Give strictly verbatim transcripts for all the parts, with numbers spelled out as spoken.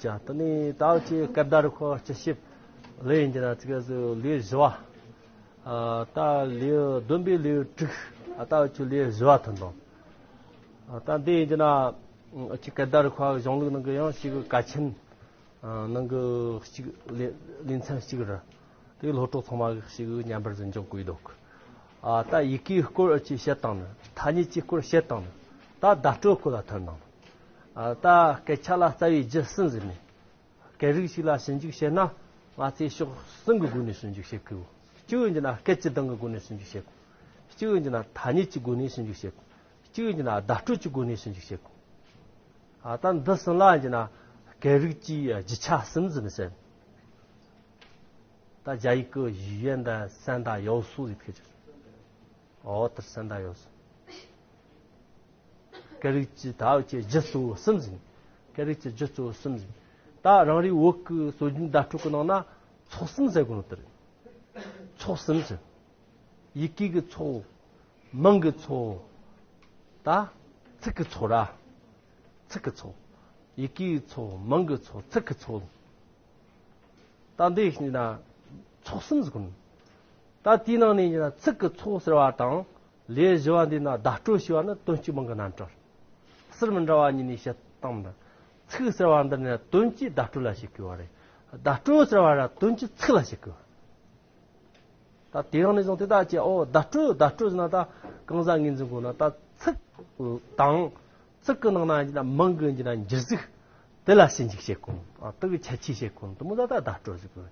ཡ། དེ་ནས་ད་ཅི་སྐད་བརྡ་རུ་ཁོ་སྤྱི་ཞིབ་ལས་ཡིན་གྱི་ན་ཚིག་ག་ཟུ་ལས་བཞི་བ། ཨ། ད་ལས་བདུན་པའི་ལས་དྲུག་ཨ། ད་ཅི་ལས་བཞི་བ་ཐོན་དང་། ཨ། ད་འདི་ཡིན་གྱི་ན་ཅི་སྐད་བརྡ་རུ་ཁོ་གཞུང་ལུགས་ནང་གི་ཡང་ཞིག་གལ་ཆེན། ཨ། ནང་གི་ཞིག་ལས་ལས་ཚན་གཅིག་རེད། དེ་སློབ་གྲོགས་ཚང་མ་གི་ཞིག་མཉམ་པར་ཟིན་འཇོག་དགོས་འདུག་ཨ། ད་ཡི་གེའི་སྐོར་ཅི་བཤད་དང་ནི། ཐ་སྙད་ཀྱི་སྐོར་བཤད་དང་ནི། ད་བརྡ་སྤྲོད་སྐོར་ལ་ཐོན་དང་། ཨ། ད་སྐད་ཆ་ལ་རྩ་བའི་རྒྱུ་གསུམ་ཟིན་ནས། སྐད་རིགས་ཤིག་ལ་ཞིབ་འཇུག་བྱེད་ན་ང་ཚོས་ཕྱོགས་གསུམ་གྱི་སྒོ་ནས་ཞིབ་འཇུག་བྱེད་དགོས། གཅིག་ཡིན་གྱི་ན་སྐད་ཀྱི་གདངས་ཀྱི་སྒོ་ནས་ཞིབ་འཇུག་བྱེད་དགོས། གཅིག་ཡིན་གྱི་ན་ཐ་སྙད་ཀྱི་སྒོ་ནས་ཞིབ་འཇུག་བྱེད་དགོས། གཅིག་ཡིན་གྱི་ན་བརྡ་སྤྲོད་ཀྱི་སྒོ་ནས་ཞིབ་འཇུག་བྱེད་དགོས། ཨ། ད་འདི་གསུམ་ལ་ཡིན་གྱི་ན་སྐད་རིགས་ཀྱི་རྒྱུ་ཆ་གསུམ་ཟིན་ཟེར། ད་རྒྱ་ཡིག་གི་语言的三大要素 ཟེར་ཐུག་ཅིག་ཨོ་དེར་三大要素། སྐད་རིགས་ཀྱི་ད་ཅི་རྒྱུ་གཙོ་བོ་གསུམ་ཟིན། སྐད་རིགས་ཀྱི་རྒྱུ་གཙོ་བོ་གསུམ་ཟིན། ད་རང་རེའི་བོད་ཀྱི་སྲོལ་རྒྱུན་བརྡ་སྤྲོད་ཀྱི་ནང་ན་ཚོགས་གསུམ་ཟེར་གོ་ནོ་དེ་རེད། ཚོགས་གསུམ་ཟིན། ཡི་གེ་གི་ཚོགས། མིང་གི་ཚོགས། ད་ཚིག་གི་ཚོགས་ར། ཚིག་གི་ཚོགས། ཡི་གེའི་ཚོགས། མིང་གི་ཚོགས། ཚིག་གི་ཚོགས། ད་འདི་ཡིན་ན་ཚོགས་གསུམ་ཟེར་གོ་ནོ། ད་དེའི་ནང་ནས་ཡིན་ན་ཚིག་གི་ཚོགས་ཟེར་བ་དང་ལས་བཞི་བ་འདི་ན་བརྡ་སྤྲོད་ཞེས་པ་ནི་དོན་གཅིག་མིང་གི་རྣམ་གྲངས། ཟུར་མི་འདྲ་བ་གཉིས་ནས་བཤད་སྟངས་འདི། ཚིག་ཟེར་བ་འདི་ནི་དོན་གྱིས་བརྡ་སྤྲོད་ལ་བྱེད་དགོས་པ་རེད། བརྡ་སྤྲོད་ཟེར་བ་ར་དོན་གྱིས་ཚིག་ལ་བྱེད་དགོས། ད་དེ་རིང་ནས་བཟུང་སྟེ་ད་ཅི་ཨོ་བརྡ་སྤྲོད་བརྡ་སྤྲོད་ཟེར་ན་ད་གང་ཟག་ངོས་འཛིན་དགོས་ན་ད་ཚིག་དང་། ཚིག་གི་ནང་ན་ཡིན་ན་མིང་གི་ཡིན་ན་འགྱུར་ཟིག་དེ་ལ་ཞིབ་འཇུག་བྱེད་དགོས། ཨ། དེ་གི་ཁྱད་ཆོས་བཤད་དགོས། དེ་མོ་ད་ད་བརྡ་སྤྲོད་ཟེར་དགོས།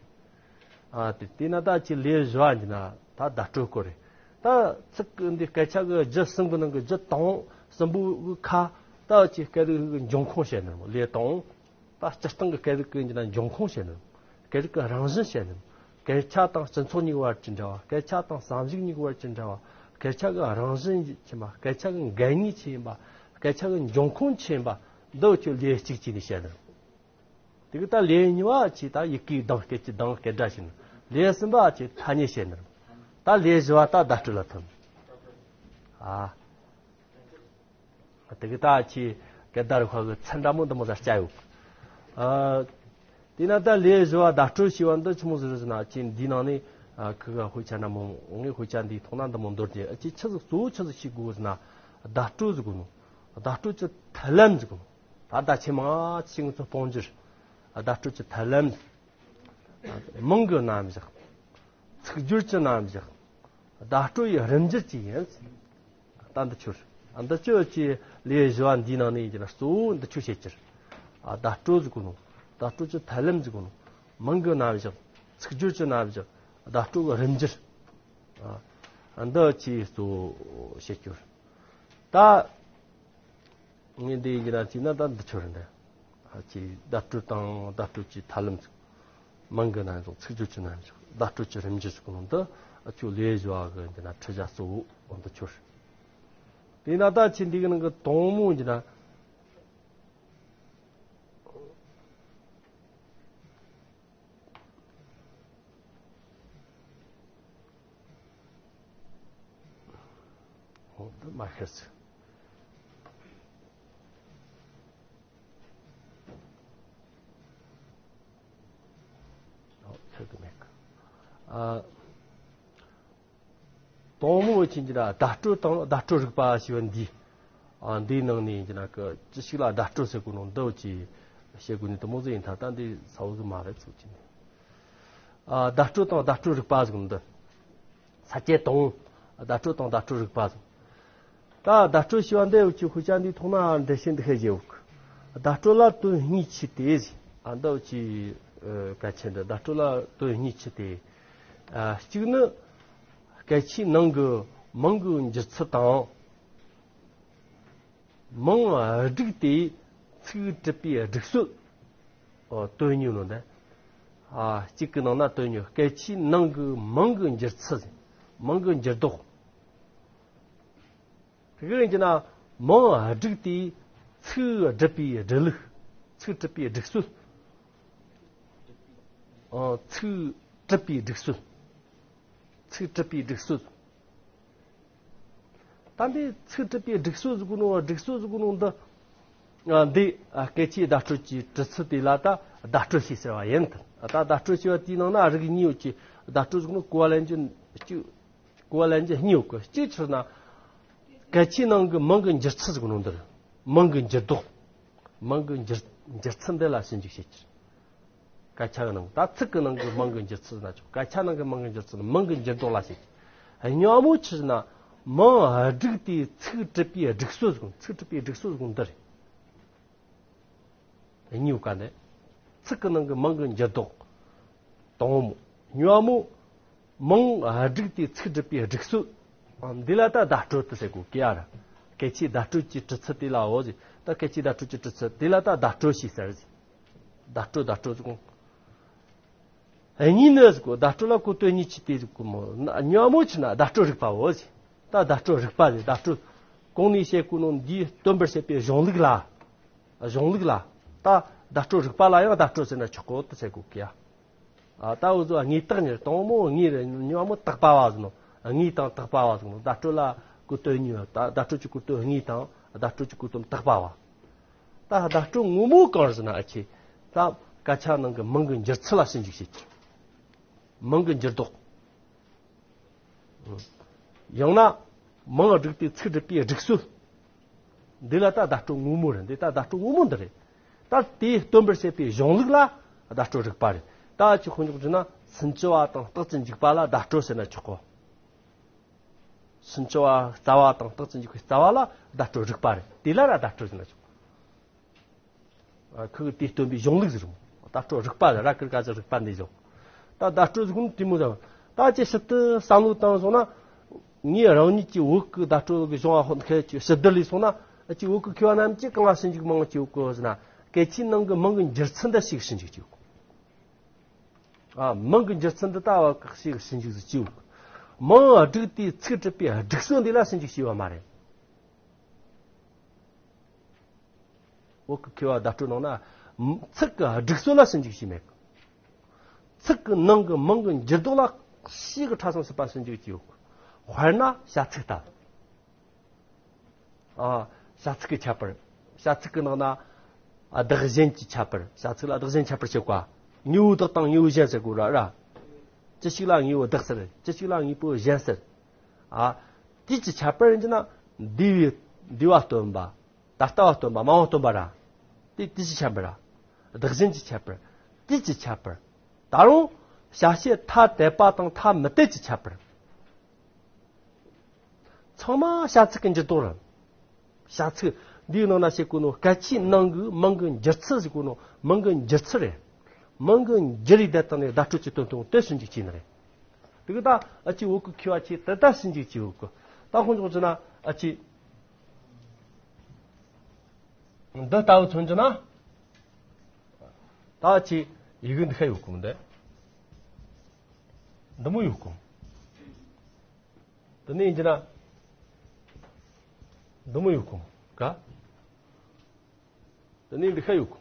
ཨ། དེ་དེས་ན་ད་ཅི་ལས་བཞི་བ་ཡིན་ན་ད་བརྡ་སྤྲོད་སྐོར་རེད། ད་ཚིག་གི་འདི་སྐད་ཆ་གི་རྒྱུ་གསུམ་གི་ནང་གི་རྒྱུ་དང་གསུམ་པོ་གི་ཁ་ད་ཅི་སྐད་རིགས་གི་འབྱུང་ཁུངས་བཤད་ནི་རེད་མོ། ལས་དང་ད་སྤྱིར་བཏང་གི་སྐད་རིགས་ཀྱི་འབྱུང་ཁུངས་བཤད་ནི། སྐད་རིགས་ཀྱི་རང་བཞིན་བཤད་ནི། སྐད་ཆ་དང་སྤྱི་ཚོགས་གཉིས་བར་གྱི་འབྲེལ་བ། སྐད་ཆ་དང་བསམ་གཞིག་གཉིས་བར་གྱི་འབྲེལ་བ། སྐད་ཆ་གི་རང་བཞིན་ཡིན་པ། སྐད་ཆ་གི་འགན་ནུས་ཆི་ཡིན་པ། སྐད་ཆ་གི་འབྱུང་ཁུངས་ཆི་ཡིན་པ། འདི་ཆོ་ལས་གཅིག་བྱས་ནས་བཤད་ནི། དེ་གི་ད་ལས་གཉིས་པ་ཆི་ད་ཡི་གེའི་གདངས། སྐད་ཀྱི་གདངས་སྐད་སྒྲ་བཤད་ནི། ལས་གསུམ་པ་ཆི་ཐ་སྙད་བཤད་ནི། ད་ལས་བཞི་བ་ད་བརྡ་སྤྲོད་ལ་ཐོན། ཨ། དེ་གི་ད་ཁྱེད་སྐད་བརྡ་རུ་ཁག་གི་ཚན་འདྲ་མོ་འདི་མོ་ཟ་བྱ་ཡོད། ཨ། དེས་ན་ད་ལས་བཞི་བ་བརྡ་སྤྲོད་ཞེས་པ་འདི་ཆི་མོ་ཟིག་རེད་ཟེར་ན། ཁྱེད་འདིའི་ནང་ནས་ཨ་ཁི་ག་དཔེ་ཆ་འདྲ་མོ། ངས་དཔེ་ཆ་འདིའི་ཐོག་ན་འདི་མོ་འདོར་རྒྱུ། ཨ། ཁྱེད་ཆི་ཟིག་གཙོ་བོ་ཆི་ཟིག་ཤེས་དགོས་ཟེར་ན། བརྡ་སྤྲོད་ཟེར་གོ་ནོ། བརྡ་སྤྲོད་ཀྱི་ཐབས་ལམ་ཟེར་གོ་ནོ། ད་ད་ཆེ་མ་ཆེ་ང་ཚོ་སྤོང་རྒྱུར་བརྡ་སྤྲོད་ཀྱི་ཐབས་ལམ། མིང་གི་རྣམ་གཞག་ཚིག་སྦྱོར་གྱི་རྣམ་གཞག་བརྡ་སྤྲོད་ཡི་རིམ་འགྱུར་གྱི་ཡིན། ད་འདི་ཆོ་རེད། འདི་ཆོ་ཀྱི་ལས་བཞི་བ་འདིའི་ནང་ནས་ཡིན་གྱི་ན་གཙོ་བོ་འདི་ཆོ་བཤད་ཀྱི་རེད། ཨ། བརྡ་སྤྲོད་ཟེར་གོ་ནོ། བརྡ་སྤྲོད་ཀྱི་ཐབས་ལམ་ཟེར་གོ་ནོ། མིང་གི་རྣམ་གཞག་ཚིག་སྦྱོར་གྱི་རྣམ་གཞག་བརྡ་སྤྲོད་ཀྱི་རིམ་འགྱུར། ཨ། འདི་ཆོ་གཙོ་བོ་བཤད་ཀྱི་རེད། ད་ངས་འདི་ཡིན་གྱི་ན་ཅིག་ན་ད་འདི་ཆོ་རེད་འདི། ཨ། ཅིག་བརྡ་སྤྲོད་དང་བརྡ་སྤྲོད་ཀྱི་ཐབས་ལམ་ཟེར། མིང་གི་རྣམ་གཞག་ཚིག་སྦྱོར་གྱི་རྣམ་གཞག་བརྡ་སྤྲོད་ཀྱི་རིམ་འགྱུར་ཟེར་གོ་ནོ་འདི་ཨ་ཆོ་ལས་བཞི་བ་གི་ཡིན་གྱི་ན་ཁྲིད་བྱ་གཙོ་བོ་འདི་ཆོ་རེད། དེས་ན་ད་ཁྱེད་འདི་གི་ནང་གི་དང་པོ་ཡིན་གྱི་ན། འོ་འདི་མ་ཤེས་ཚེ། འོ་ཤེས་གི་མེད་གི། ཨ། དང་པོ་ཡིན་གྱི་ན་བརྡ་སྤྲོད་དང་བརྡ་སྤྲོད་རིག་པ་ཞེས་པ་འདི། ཨ། འདིའི་ནང་ནས་ཡིན་གྱི་ན་ཀི་ཅི་ཞིག་ལ་བརྡ་སྤྲོད་ཟེར་གོ་ནོ་འདི་ཅི་བཤད་དགོས་ནི་དེ་མོ་ཟིག་ཡིན་ཐལ། ད་འདི་ས་བོ་ཟིག་མ་རེད་ཚུལ་གྱི་ནི། ཨ། བརྡ་སྤྲོད་དང་བརྡ་སྤྲོད་རིག་པ་ཟེར་གོ་ནོ་འདི། ས་བཅད་དང་པོ། བརྡ་སྤྲོད་དང་བརྡ་སྤྲོད་རིག་པ་ཟེར། ད་བརྡ་སྤྲོད་ཞེས་པ་འདི་འུ་ཅི་དཔེ་ཆ་འདིའི་ཐོག་ན་འགྲེལ་བཤད་འདི་ཤེས་རྒྱུ་ཡོད་གི། བརྡ་སྤྲོད་ལ་དོན་གཉིས་མཆིས་ཏེ་ཟེར། ཨ། འདི་འུ་ཅི་ཨ་གལ་ཆེན་འདི། བརྡ་སྤྲོད་ལ་དོན་གཉིས་མཆིས་ཏེ། ཨ། གཅིག་ནི་སྐད་ཆའི་ནང་གི་མིང་གི་འགྱུར་ཚུལ་དང་། མིང་བསྒྲིགས་ཏེ་ཚིག་གྲུབ་པའི་སྒྲིག་སྲོལ། ཨོ། དོན་གཉིས་ནོ་འདི། ཨ། གཅིག་གི་ནང་ན་དོན་གཉིས། སྐད་ཆའི་ནང་གི་མིང་གི་འགྱུར་ཚུལ། མིང་གི་འགྱུར་ལྡོག་དེ་གི་ཡིན་གྱི་ན་མིང་བསྒྲིགས་ཏེ་ཚིག་སྒྲུབ་པའི་སྒྲུབ་ལུགས། ཚིག་གྲུབ་པའི་སྒྲིག་སྲོལ། ཨ། ཚིག་གྲུབ་པའི་སྒྲིག་སྲོལ། ཚིག་གྲུབ་པའི་སྒྲིག་སྲོལ། ད་འདི་ཚིག་གྲུབ་པའི་སྒྲིག་སྲོལ་ཟེར་གོ་ནོ། སྒྲིག་སྲོལ་ཟེར་གོ་ནོ་འདི། འདི་སྐད་ཆའི་བརྡ་སྤྲོད་ཀྱི་གྲུབ་ཚུལ་དེ་ལ་ད་བརྡ་སྤྲོད་ཞེས་ཟེར་བ་ཡིན། ད་བརྡ་སྤྲོད་ཞེས་པ་དེའི་ནང་ན་རིགས་གཉིས་ཡོད་ཀྱི། བརྡ་སྤྲོད་ཟེར་ནོ་གོ་བ་ལེན་རྒྱུ་གཅིག་གོ་བ་ལེན་རྒྱུ་གཉིས་ཡོད་གི། གཅིག་ཕྱིར་ན་སྐད་ཆའི་ནང་གི་མིང་གི་འགྱུར་ཚུལ་ཟེར་ནོ་འདིར། མིང་གི་འགྱུར་ལྡོག་མིང་གི་འགྱུར་འགྱུར་ཚུལ་འདི་ལ་ཞིབ་འཇུག་བྱེད་ཀྱི། སྐད་ཆ་གི་ནང་ད་ཚིག་གི་ནང་གི་མིང་གི་འགྱུར་ཚུལ་ན་ཆོག་སྐད་ཆ་ནང་གི་མིང་གི་འགྱུར་ཚུལ་ནི་མིང་གི་འགྱུར་ལྡོག་ལ་བྱེད་ཀྱི། གཉིས་པ་ཕྱིར་ན་མིང་བསྒྲིགས་ཏེ་ཚིག་གྲུབ་པའི་སྒྲིག་སྲོལ་ཟེར། ཚིག་གྲུབ་པའི་སྒྲིག་སྲོལ་ཟེར་འདི་རེད། གཉིས་ཡོད་ག་ནས། ཚིག་གི་ནང་གི་མིང་གི་འགྱུར་ལྡོག་དང་པོ། གཉིས་པ་མིང་བསྒྲིགས་ཏེ་ཚིག་གྲུབ་པའི་སྒྲིག་སྲོལ། འདི་ལ་ད་བརྡ་སྤྲོད་དུ་ཟེར་གོ་གི་ཡ་ར། སྐད་ཆའི་བརྡ་སྤྲོད་ཀྱི་གྲུབ་ཚུལ་དེ་ལའོ་ཟེར། ད་སྐད་ཆའི་བརྡ་སྤྲོད་ཀྱི་གྲུབ་ཚུལ་དེ་ལ་ད་བརྡ་སྤྲོད་ཞེས་ཟེར་ཟེར། བརྡ་སྤྲོད་བརྡ་སྤྲོད་ཟེར་གོ། གཉིས་ནི་ཟེར་གོ། བརྡ་སྤྲོད་ལ་གོ་དོན་གཉིས་ཀྱི་དེ་ཟེར་གོ་མོ། གཉིས་པ་ཕྱིར་ན་བརྡ་སྤྲོད་རིག་པའོ་ཟེར། ད་བརྡ་སྤྲོད་རིག་པ་ཟེར། བརྡ་སྤྲོད་གོང་ནས་བཤད་གོ་ནོ་འདིའི་སྟོན་པར་བྱེད་པའི་གཞུང་ལུགས་ལ། གཞུང་ལུགས་ལ། ད་བརྡ་སྤྲོད་རིག་པ་ལ་ཡང་བརྡ་སྤྲོད་ཟེར་ན་ཆོག་གོ་དུ་ཟེར་གོ་གི་ཡ། ཨ། ད་འུ་ཚོ་དངོས་བཏགས་ཉིད་དང་པོ་དངོས་རེད། གཉིས་པ་བཏགས་པ་བ་ཟེར་ནོ། དངོས་དང་བཏགས་པ་བ་ཟེར་ནོ། བརྡ་སྤྲོད་ལ་གོ་དོན་གཉིས་ཡོད། ད་བརྡ་སྤྲོད་ཀྱི་གོ་དོན་དངོས་དང་བརྡ་སྤྲོད་ཀྱི་གོ་དོན་བཏགས་པ་བ། ད་བརྡ་སྤྲོད་ངོ་མ་གང་རེད་ཟེར་ན། ཨ་ཆེ། ད་སྐད་ཆ་ནང་གི་མིང་གི་འགྱུར་ཚུལ་ལ་ཞིབ་འཇུག་བྱེད་ཀྱི། མིང་གི་འགྱུར་ལྡོག་ཡང་ན་མིང་བསྒྲིགས་ཏེ་ཚིག་སྒྲུབ་པའི་སྒྲིག་སྲོལ། འདི་ལ་ད་བརྡ་སྤྲོད་ངོ་མ་རེད། འདི་ད་བརྡ་སྤྲོད་ངོ་མ་འདི་རེད། ད་དེ་སྟོན་པར་བྱེད་པའི་གཞུང་ལུགས་ལ་བརྡ་སྤྲོད་རིག་པ་རེད། ད་ཅི་ཁོ་འཇོག་བྱས་ན་སུན་ཅི་བ་དང་རྟགས་ཅན་འཇུག་པ་ལ་བརྡ་སྤྲོད་ཟེར་ན་ཆོག་གོ། སུན་ཅི་བ་རྩ་བ་དང་རྟགས་ཅན་འཇུག་པའི་རྩ་བ་ལ་བརྡ་སྤྲོད་རིག་པ་རེད། དེ་ལ་ར་བརྡ་སྤྲོད་ཟེར་ན་ཆོག་ཁོ་གི་དེ་སྟོན་པའི་གཞུང་ལུགས་ཟེར་མོ། བརྡ་སྤྲོད་རིག་པ་ཟེར། ར་ཀིར་ཀ་ཟེར་རིག་པ་འདི་བཞག་ད་བརྡ་སྤྲོད་ཟེར་གོ་ནོ་དེ་མོ་ཟེར། ད་ཅི་ཕྱིར་དུ་བསམ་བློ་བཏང་སོང་ན། ངས་རང་ཉིད་ཀྱི་བོད་ཀྱི་བརྡ་སྤྲོད་ཀྱི་གཞུང་བ་ཧོན་ཁའི་ཅིག་ཕྱི་བསྡུར་ལས་སོང་ན། ཅིག་བོད་ཀྱི་མཁས་པ་རྣམས་ཀྱིས་གང་ལ་ཞིབ་འཇུག་མང་ཆེ་བོ་གོ་ཟེར་ན། སྐད་ཆའི་ནང་གི་མིང་གི་འགྱུར་ཚུལ་འདི་ཞིག་ཞིབ་འཇུག་བྱེད་གོ། ཨ། མིང་གི་འགྱུར་ཚུལ་འདི་ལྟ་བ་ཁག་ཞིག་ཞིབ་འཇུག་ཟིག་བྱེད་གོ། མིང་བསྒྲིགས་ཏེ་ཚིག་གྲུབ་པའི་སྒྲིག་སྲོལ་འདི་ལ་ཞིབ་འཇུག་བྱས་པ་མ་རེད། བོད་ཀྱི་མཁས་པ་བརྡ་སྤྲོད་ནང་ན་ཚིག་གི་སྒྲིག་སྲོལ་ལ་ཞིབ་འཇུག་བྱས་མེད། ཚིག་གི་ནང་གི་མིང་གི་འགྱུར་ལྡོག་ལ་ཞིབ་གི་ཕྲ་ཞིང་ཞིབ་པ་ཞིབ་འཇུག་བྱས་ཡོད། དཔེར་ན་བྱ་ཚིག་ལྟ། ཨ། བྱ་ཚིག་གི་ཁྱད་པར། བྱ་ཚིག་གི་ནང་ན་བདག་གཞན་གྱི་ཁྱད་པར། བྱ་ཚིག་ལ་བདག་གཞན་ཁྱད་པར་བྱེད་གོ། དངོས་པོ་བདག་དང་དངོས་པོ་གཞན་ཟེར་གོ་ར་ར། ཅི་ཞིག་ལ་དངོས་པོ་བདག་ཟེར། ཅི་ཞིག་ལ་དངོས་པོ་གཞན་ཟེར། ཨ། དེ་ཅི་ཁྱད་པར་ཡིན་གྱི་ན། འདས་པའི་འདས་པ་སྟོན་པ། ད་ལྟ་བ་སྟོན་པ། སྨྲ་བ་སྟོན་པ་ར། དེ་དེ་ཅི་ཁྱད་པར་ར། བདག་གཞན་གྱི་ཁྱད་པར། དེ་ཅི་ཁྱད་པར། ད་རུང་བྱ་བྱེད་ཐ་དད་པ་དང་ཐ་མི་དད་ཀྱི་ཁྱད་པར། ཚང་མ་བྱ་ཚིག་གི་འགྱུར་ལྡོག་རེད། བྱ་ཚིག་འདིའི་ནང་ན་བཤད་གོ་ནོ་སྐད་ཆའི་ནང་གི་མིང་གི་འགྱུར་ཚུལ་ཟེར་གོ་ནོ་མིང་གི་འགྱུར་ཚུལ་རེད། མིང་གི་འགྱུར་བའི་ལྡན་སྟངས་ནས་བརྡ་སྤྲོད་ཀྱི་དོན་དུ་དེ་ཞིབ་འཇུག་བྱས་ནི་རེད། དེ་གི་ད་ཨ་ཅི་བོད་ཀྱི་མཁས་པ་ཆེ་དེ་ད་ཞིབ་འཇུག་བྱས་ཡོད་གི། ད་ཁོང་ཚོ་ཚོ་ན་ཨ་ཅི་འདི་ལྟ་བུ་མཚོན་རྒྱུ་ན། ད་ཨ་ཅི་ཡི་གེ་འདི་ཤ་ཡོད་གོ་འདི། འདི་མོ་ཡོད་གོ། དེ་ནས་ཡིན་གྱི་ན། འདི་མོ་ཡོད་གོ། ག་དེ་ནས་འདི་ཤ་ཡོད་གོ།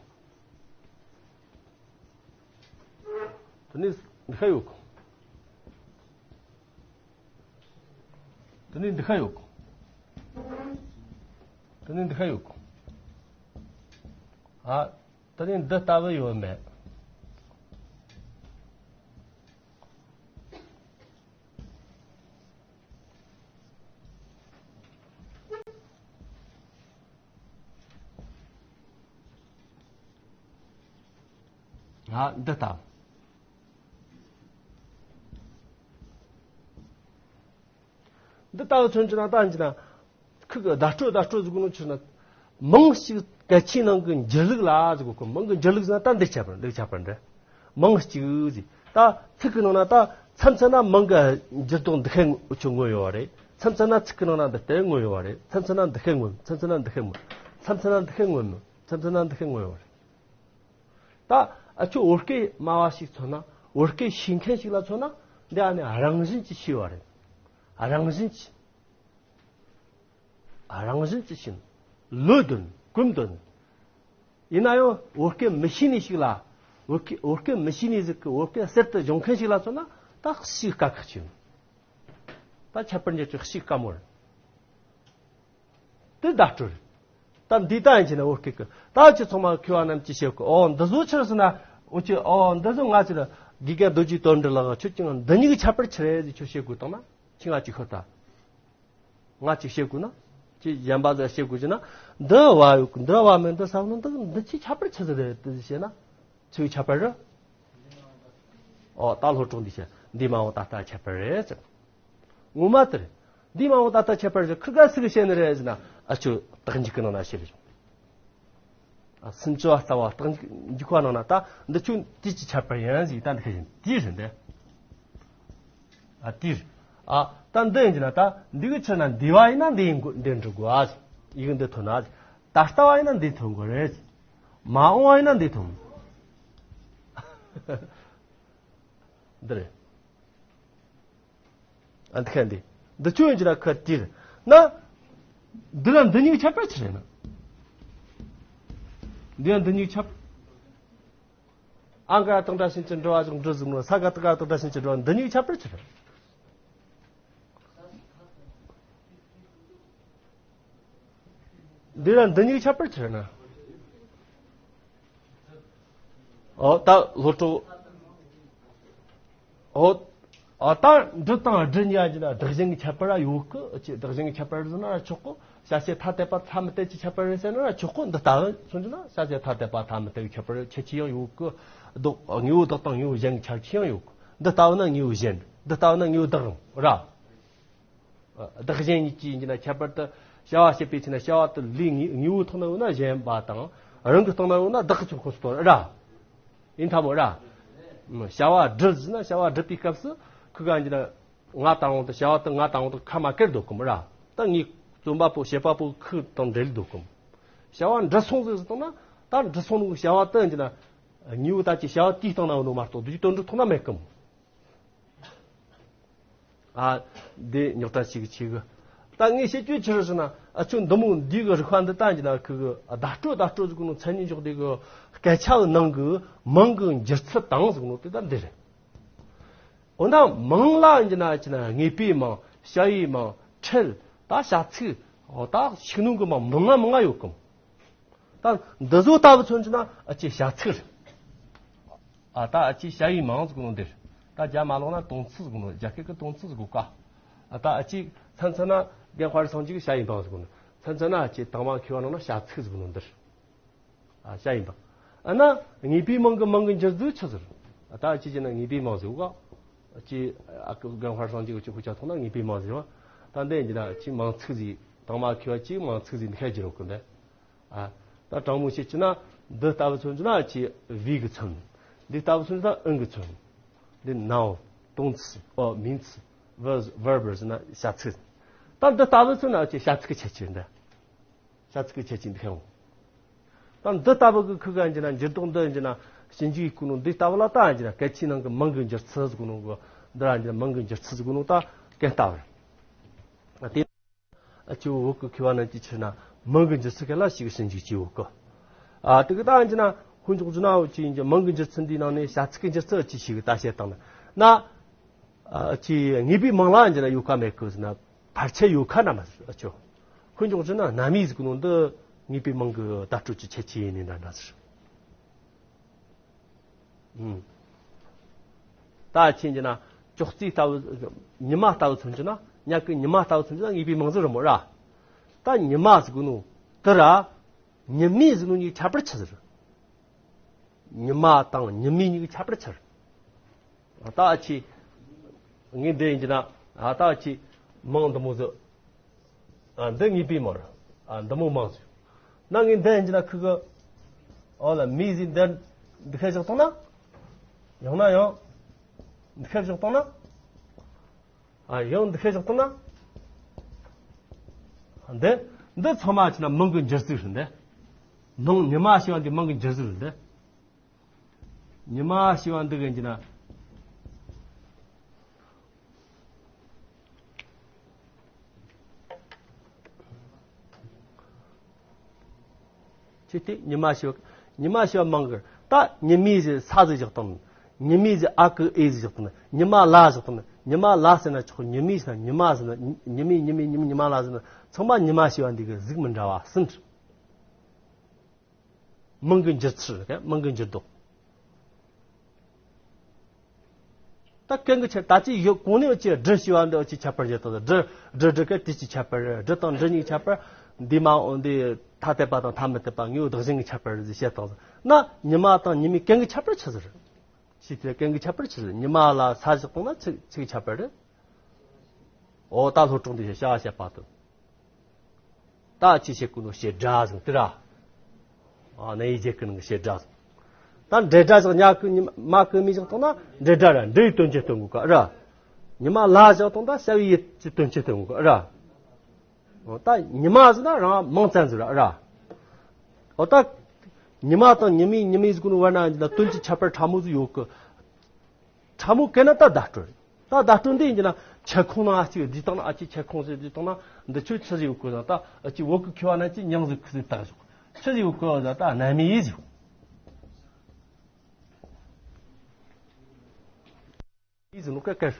དེ་ནས་འདི་ཤ་ཡོད་གོ། དེ་ནས་འདི་ཤ་ཡོད་གོ། དེ་ནས་འདི་ཤ་ཡོད་གོ། ཨ། དེ་ནས་འདི་ལྟ་བུ་ཡོད་མེད། ང་འདི་ལྟ། འདི་ལྟ་བུ་མཚོན་གྱི་ན་ད་ཡིན་གྱི་ན། ཁོ་གི་བརྡ་སྤྲོད་བརྡ་སྤྲོད་ཟེར་གོ་ནོ་ཕྱིར་ན། མིང་གཅིག་སྐད་ཆའི་ནང་གི་འགྱུར་ལུགས་ལ་ཟེར་གོ་གི། མིང་གི་འགྱུར་ལུགས་ཟེར་ན་ད་འདི་ཁྱད་པར་འདི་ཁྱད་པར་འདྲ། མིང་གཅིག་ཟེར། ད་ཚིག་གི་ནང་ན་ད་མཚམས་མཚམས་ན་མིང་གི་འགྱུར་ལྡོག་འདི་ཤེས་ཆོག་མངོན་ཡོད་པ་རེད། མཚམས་མཚམས་ན་ཚིག་གི་ནང་ན་འདི་ལྟར་མངོན་ཡོད་པ་རེད། མཚམས་མཚམས་ན་འདི་ཤེས་མངོན། མཚམས་མཚམས་ན་འདི་ཤེས་མངོན། མཚམས་མཚམས་ན་འདི་ཤེས་མངོན་མོད། མཚམས་མཚམས་ན་འདི་ཤེས་མངོན་ཡོད་པ་རེད། ད་ཨ་ཆོ་བོད་སྐད་སྨྲ་བ་ཞིག་མཚོན་ན། བོད་སྐད་ཤེས་མཁན་ཞིག་ལ་མཚོན་ན། འདི་ཨ་ནི་རང་བཞིན་གྱིས་ཤེས་པ་རེད། རང་བཞིན་གྱིས། རང་བཞིན་གྱིས་ཤེས། ལོས་དོན་གོམས་དོན། ཡིན་ན་ཡང་བོད་སྐད་མི་ཤེས་ནི་ཞིག་ལ། བོད་སྐད་བོད་སྐད་མི་ཤེས་ནི་ཟིག་གི་བོད་སྐད་གསར་དུ་སྦྱོང་མཁན་ཞིག་ལ་མཚོན་ན། ད་ཞིག་དཀའ་ཁག་ཆེ། ད་ཁྱད་པར་འབྱེད་ཚུལ་ཞིག་དཀའ་མོ་རེད། དེ་བརྡ་སྤྲོད་རེད། ད་འདི་ལྟ་ཡིན་ཅི་ན་བོད་སྐད་ཀྱི་ད་ཁྱོད་ཚང་མ་མཁས་པ་རྣམས་ཀྱིས་བཤད་དགོས། ཨོ་འདི་བཟོ་ཕྱིར་ཟེར་ན། འོ་ཁྱོད་ཨོ་འདི་བཟོ་ང་ཅི་ལ་དགེ་རྒན་རྡོ་རྗེ་དོན་འགྲུབ་ལགས་ཁྱོད་ཀྱང་འདི་གཉིས་ཀྱི་ཁྱད་པར་ཆི་རེད་ཟེར་ཁྱོད་བཤད་དགོས་བཏང་ན་ཁྱོད་ང་ཅིག་ཤོད་ད། ང་ཅིག་བཤད་དགོས་ན། ཅི་གཞན་པ་ཟེར་བཤད་དགོས་ཀྱི་ན། འདི་བ་ཡོད་གི་འདི་བ་མེད་འདི་ས་ནི་འདི་འདི་ཆི་ཁྱད་པར་ཆི་ཟིག་རེད་དེ་བཤད་ན། ཆི་ཁྱད་པར་རེད། ཨོ་ད་ལྷོ་ཕྲུག་འདི་བཤད་འདི་མ་འོ་ད་ལྟ་ཁྱད་པར་རེད་ཟེར། ངོ་མ་དེ་རེད། འདི་མ་འོ་ད་ལྟ་ཁྱད་པར་རེད་ཁུར་ག་སུ་གི་བཤད་ནི་རེད་ཟེར་ན། ཨ་ཆོ་བདག་འཇུག་གི་ནང་ན་བཤད་རེད། ཨ་སུམ་ཅུ་པ་ལྟ་བ་བདག་འཇུག་པ་ནང་ན་ད་འདི་ཆོ་དུས་ཀྱི་ཁྱད་པར་ཡིན་ཟིག་ད་འདི་ཁ་ཡིན་དེ་རེད་འདི། ཨ་དེ་རེད། ཨ་ད་འདི་ཡིན་གྱི་ན་ད་འདི་གི་ཕྱིར་ན་འདི་བ་ཡིན་ན་འདི་ཡིན་དགོས་འདི་འགྲུབ་དགོས་ཨ། ཡིག་འདི་ཐོན་ན། ད་ལྟ་བ་ཡིན་ན་འདི་ཐོན་དགོས་རེད། མ་འོངས་བ་ཡིན་ན་འདི་ཐོན། འདི་རེད། ཨ་འདི་ཁ་འདི། འདི་ཆོ་ཡིན་གྱི་ན་ཁ་དེ་རེད། ན། འདི་ལ་འདི་གཉིས་ཁྱད་པར་ཆི་རེད་ན། འདི་ལ་འདི་གཉིས་ཁྱད་པར། ཨ་ག་དང་སྒྲ་གཞན་གྱི་འགྲོ་བ་ཞིག་འགྲོ་ཟིག་ནོ་ས་ག་ཏི་ག་དང་སྒྲ་གཞན་གྱི་འགྲོ་བ་འདི་གཉིས་ཁྱད་པར་ཆི་རེད། འདི་ལ་འདི་གཉིས་ཁྱད་པར་ཆི་རེད་ན། ཨོ་ད་ལྷོ་ཕྲུག་ཨོ། ཨ་ད་འབྲུ་དང་སྒྲུ་གཉིས་ཀྱི་ན་བདག་གཞན་གྱི་ཁྱད་པར་ཡོད་གི་ཅི་བདག་གཞན་གྱི་ཁྱད་པར་ཟེར་ན་ཆོག་གི་བྱ་བྱེད་ཐ་དད་པ་ཐ་མི་དད་ཀྱི་ཁྱད་པར་ཟེར་ན་ཆོག་གི་འདི་ལྟ་བུ་མཚོན་རྒྱུ་ན་བྱ་བྱེད་ཐ་དད་པ་ཐ་མི་དད་ཀྱི་ཁྱད་པར་ཁྱད་ཆོས་ཡང་ཡོད་གི་དག་དངོས་པོ་བདག་དང་དངོས་པོ་གཞན་གྱི་ཁྱད་ཆོས་ཡང་ཡོད་གི་འདི་ལྟ་བུ་ན་དངོས་པོ་གཞན་འདི་ལྟ་བུ་ན་དངོས་པོ་བདག་ར། བདག་གཞན་གཉིས་ཀྱི་ཡིན་གྱི་ན་ཁྱད་པར་དུ་བྱ་བ་བྱེད་པའི་ཚེ་ན་བྱ་བ་དེ་ལས་དངོས་དངོས་པོའི་ཐོག་ན་ཡོད་ན་གཞན་པ་དང་རང་གི་སྟེང་ན་ཡོད་ན་བདག་གི་ཆོག་ཁོ་སྟོན་ར། ཡིན་ཐ་མོ་ར། བྱ་བ་སྒྲུབ་ཟེར་ན་བྱ་བ་སྒྲུབ་པའི་སྐབས་སུ་ཁུ་ག་ཡིན་གྱི་ན་ང་དང་འོང་དུ་བྱ་བ་དེ་ང་དང་འོང་དུ་ཁ་མ་ཁེར་འདུག་གམ་ར། ད་ངའི་རྩོམ་པ་པོ་བྱེད་པ་པོ་ཁུ་དང་འབྲེལ་འདུག་གམ། བྱ་བ་འགྲུབ་སོང་ཟེར་ཟེར་བཏང་ན་ད་འགྲུབ་སོང་ནོ་བྱ་བ་དེ་ཡིན་གྱི་ན་དངོས་པོ་ད་ཀྱི་བྱ་བ་དེའི་སྟེང་ན་ཡོད་ནོ་མ་གཏོགས་དུས་ཀྱི་དོན་འགྲུབ་ཐོག་ན་མེད་གམ། ཨ། འདི་རྙོག་དྲ་ཞིག་ཆེ་གི། ད་ངས་བཤད་རྒྱུ་ཕྱིར་ཟེར་ན་ཨ་ཆོ་འདི་མོ་འདི་གི་རིག་པ་འདི་ལྟ་ཡིན་ན་ཁུ་གི་བརྡ་སྤྲོད་བརྡ་སྤྲོད་ཟེར་གོ་ནོ་མཚན་ཉིད་འཇོག་འདི་གི་སྐད་ཆ་གི་ནང་གི་མིང་གི་འགྱུར་ཚུལ་དང་ཟེར་གོ་ནོ་དེ་ད་འདི་རེད། འོ་ན་མིང་ལ་ཡིན་ན་ཅི་ན་དངོས་པོའི་མིང་བྱ་བའི་མིང་ཁྲིད་ད་བྱ་ཚིག་འོ་ད་ཤུགས་སྣོན་གི་མིང་མང་ང་མང་ང་ཡོད་གམ། ད་འདི་བཟོ་ལྟ་བུ་མཚོན་རྒྱུ་ན་ཨ་ཅེ་བྱ་ཚིག་རེད། ཨ་ད་ཨ་ཅེ་བྱ་ཡི་མིང་ཟེར་གོ་ནོ་འདིར། ད་རྒྱ་མ་ལོག་ན་动词ཟེར་གོ་ནོ་རྒྱ་སྐད་ཀྱི་动词ཟེར་གོ་ཀ། ཨ་ད་ཨ་ཅེ་མཚན་མཚན་ན་རྒན་དཔལ་སངས་རྒྱས་ཀྱི་བྱ་ཡི་མིང་ཟེར་གོ་ནོ། མཚན་མཚན་ན་ཨ་ཅེ་དང་མ་མཁས་པ་ནང་ན་བྱ་ཚིག་ཟེར་གོ་ནོ་འདིར། ཨ་བྱ་ཡི་མིང་། ཨ་ན་དངོས་པོའི་མིང་གི་མིང་གི་འགྱུར་ཚུལ་ཆི་ཟེར། ཨ་ད་ཨ་ཅེ་ཅེ་ན་དངོས་པོའི་མིང་ཟེར་གོ་ཀ། ཨ་ཅེ་ཨ་ཀི་རྒན་དཔལ་སངས་རྒྱས་ཀྱི་ཆོ་ཁུ་ཆ་ཐོག་ན་དངོས་པོའི་མིང་ཟེར་བ། ད་འདི་ཡིན་གྱི་ན་ཨ་ཅེ་མིང་ཚིག་ཟེར་དང་མ་མཁས་པ་ཅེ་མིང་ཚིག་ཟེར་འདི་ཁ་གྱེར་རོགས་གི་འདི། ཨ། ད་དྲང་མོ་བཤད་ཀྱི་ན། འདི་ལྟ་བུ་མཚོན་རྒྱུ་ན་ཅི་བི་གི་མཚོན། འདི་ལྟ་བུ་མཚོན་རྒྱུ་ན་ཨིན་གི་མཚོན། འདི་noun 动词 ཨོ་名词 verb verb ཟེར་ན་བྱ་ཚིག་ད་འདི་ལྟ་བུ་མཚོན་ན་ཅི་བྱ་ཚིག་གི་ཁྱད་ཆོས་འདི། བྱ་ཚིག་གི་ཁྱད་ཆོས་འདི་ཁེ་འོང་། ད་འདི་ལྟ་བུ་གི་ཁུ་ག་ཡིན་གྱི་ན་འགྱུར་ལྡོག་འདི་ཡིན་གྱི་ན་ཞིབ་འཇུག་ཡིག་གོ་ནོ་འདི་ལྟ་བུ་ལ་ད་ཡིན་གྱི་ན་སྐད་ཆའི་ནང་གི་མིང་གི་འགྱུར་ཚུལ་ཟེར་གོ་ནོ་གི་འདི་ར་ཡིན་གྱི་ན་མིང་གི་འགྱུར་ཚུལ་ཟེར་གོ་ནོ་ད་གན་ལྟ་བུ་རེད། དེ། ཨ་ཅེ་བོད་ཀྱི་མཁས་པ་རྣམས་ཀྱི་ཕྱིར་ན་མིང་གི་འགྱུར་ཚུལ་ག་ལ་ཞིག་ཞིབ་འཇུག་བྱེད་འོག་གི། ཨ་དེ་གི་ད་ཡིན་གྱི་ན་ཧུན་ཅོག་ཅུ་ན་འོ་ཅི་ཡིན་གྱི་མིང་གི་འགྱུར་ཚུལ་འདིའི་ནང་ནས་བྱ་ཚིག་གི་འགྱུར་ཚུལ་ཅི་ཞིག་ད་བཤད་བཏང་ན། ན། ཨ་ཅེ་དངོས་པོའི་མིང་ལ་ཡིན་གྱི་ན་ཡོད་ཁ་མེད་གི་ཟེར་ན་ཕལ་ཆེར་ཡོད་ཁ་ན་མ་ཟེར་ཨ་ཅོ། ཧུན་ཅོག་ཅུ་ན་རྣམ་དབྱེ་ཟེར་གི་ནོ་འདི་དངོས་པོའི་མིང་གི་བརྡ་སྤྲོད་ཀྱི་ཁྱད་ཆོས་ཡིན་ནི་འདྲ་འདྲ་ཟེར། ད་ཕྱིན་གྱི་ན་ཅོག་ཙེ་ལྟ་བུ་ཉི་མ་ལྟ་བུ་མཚོན་གྱི་ན་ཉག་གི་ཉི་མ་ལྟ་བུ་མཚོན་གྱི་ན་དངོས་པོའི་མིང་ཟིག་རེད་མོ་ར། ད་ཉི་མ་ཟེར་གོ་ནོ་དེ་ར་ཉི་མའི་ཟེར་ནོ་གཉིས་ཁྱད་པར་ཆི་ཟེར། ཉི་མ་དང་ཉི་མའི་གཉིས་ཀྱི་ཁྱད་པར་ཆི་རེད། ད་ཕྱི་ངས་འདི་ཡིན་གྱི་ན་ད་ཕྱི་མིང་འདི་མོ་ཟིག་ཨ་འདི་དངོས་པོའི་མིང་རེད། ཨ་འདི་མོ་མིང་ཟིག་ན་ངས་འདི་ཡིན་གྱི་ན་ཁུ་གི་ཨོ་ལ་མི་ཟིག་འདི་འདི་ཁ་བཞག་བཏང་ན་ཡང་ན་ཡང་འདི་ཁ་བཞག་བཏང་ན་ཨ་ཡང་འདི་ཁ་བཞག་བཏང་ན་འདི་འདི་ཚང་མ་ཕྱི་ན་མིང་གི་འགྱུར་ཚུལ་རེད་འདི། མིང་ཉི་མ་ཞེས་པ་འདི་མིང་གི་འགྱུར་ཚུལ་རེད་འདི། ཉི་མ་ཞེས་པ་འདི་གི་ཡིན་གྱི་ན། ཅི་སྟེ་ཉི་མ་ཞེས་པ། ཉི་མ་ཞེས་པ་མང་གི་ད་ཉི་མའི་ཟེར་ས་ཟིག་བཞག་དང་། ཉི་མའི་ཟེར་ཨ་ཀི་ཨེ་ཟིག་བཞག་དང་། ཉི་མ་ལ་ཟེར་དང་། ཉི་མ་ལ་ཟེར་ན་ཆོག་ཉི་མའི་ཟེར་ན་ཉི་མ་ཟེར་ན་ཉི་མའི་ཉི་མའི་ཉི་མའི་ཉི་མ་ལ་ཟེར་ན་ཚང་མ་ཉི་མ་ཞེས་པ་འདི་གི་གཟུགས་མི་འདྲ་བ་གསུམ་རེད། མིང་གི་འགྱུར་ཚུལ་རེད། མིང་གི་འགྱུར་ལྡོག་ད་གན་གི་ཆ་ད་ཅི་ཡོད་གོང་ནས་ཅི་སྒྲུ་ཞེས་པ་འདི་ཅི་ཁྱད་པར་བྱེད་དང་། སྒྲུ་སྒྲུ་སྒྲུ་གན་དེ་ཅི་ཁྱད་པར་རེད། སྒྲུ་དང་འབྲུ་གཉིས་ཁྱད་པར། འདི་མ་འོ་འདི་ཐ་དད་པ་དང་ཐ་མི་དད་པ་དངོས་པོ་བདག་གཞན་གྱི་ཁྱད་པར་ཟིག་བཤད་དང་ཟེར་ན། ཉི་མ་དང་ཉི་མའི་གན་གི་ཁྱད་པར་ཆི་ཟིག་རེད། ཞེས་དེ་གན་གི་ཁྱད་པར་ཆི་ཟིག་ཉི་མ་ལ་ས་བཞག་བཏང་ན་ཆི་ཆི་གི་ཁྱད་པར་རེད། འོ་ད་ལྷོ་དྲུག་འདི་བྱ་བྱ་བྱེད་པ་དང་། ད་ཅི་བྱེད་དགོས་ནོ་བྱེད་སྒྲ་ཟིག་དེ་ར། ཨ་ནི་ཡི་རྒྱལ་ཀུན་གྱི་བྱེད་སྒྲ་ཟིག་ད་འབྲེལ་སྒྲ་བཞག་ཉ་གི་ཉི་མ་གི་མི་བཞག་བཏང་ན་འབྲེལ་སྒྲ་ར། འབྲེལ་ཡི་དོན་ཅི་སྟོན་དགོས་ག་ར། ཉི་མ་ལ་བཞག་བཏང་ད་བྱ་བའི་ཡི་ཅི་དོན་ཅི་སྟོན་དགོས་ག་ར། འོ་ད་ཉི་མ་ཟེར་ན་རང་མིང་ཙམ་ཟིག་ར་ར། འོ་ད་ཉི་མ་དང་ཉི་མའི་ཉི་མའི་ཟེར་གོ་ནོ་བར་ན་ཡིན་ན་དོན་གྱི་ཁྱད་པར་ཕྲ་མོ་ཟིག་ཡོད་གི། ཕྲ་མོ་གན་ན་ད་བརྡ་སྤྲོད་རེད། ད་བརྡ་སྤྲོད་འདི་ཡིན་གྱི་ན་ཁྱབ་ཁོངས་ནང་ཨ་ཅིག་འདི་དང་ན་ཨ་ཅིག་ཁྱབ་ཁོངས་ཟེར་འདི་དང་ན་འདི་ཆོས་ཆི་ཟིག་ཡོད་གི་ཟེར་ན། ད་ཨ་ཅིག་བོད་གི་མཁས་པ་ན་ཅིག་མིང་ཟིག་ཁུ་ཟིག་བཏགས་བཞག་ཆི་ཟིག་ཡོད་གི་ཟེར་ན་ད་རྣམ་དབྱེ་ཟིག་ཡིག་ཟིག་ནོ་ཀ་ཀར།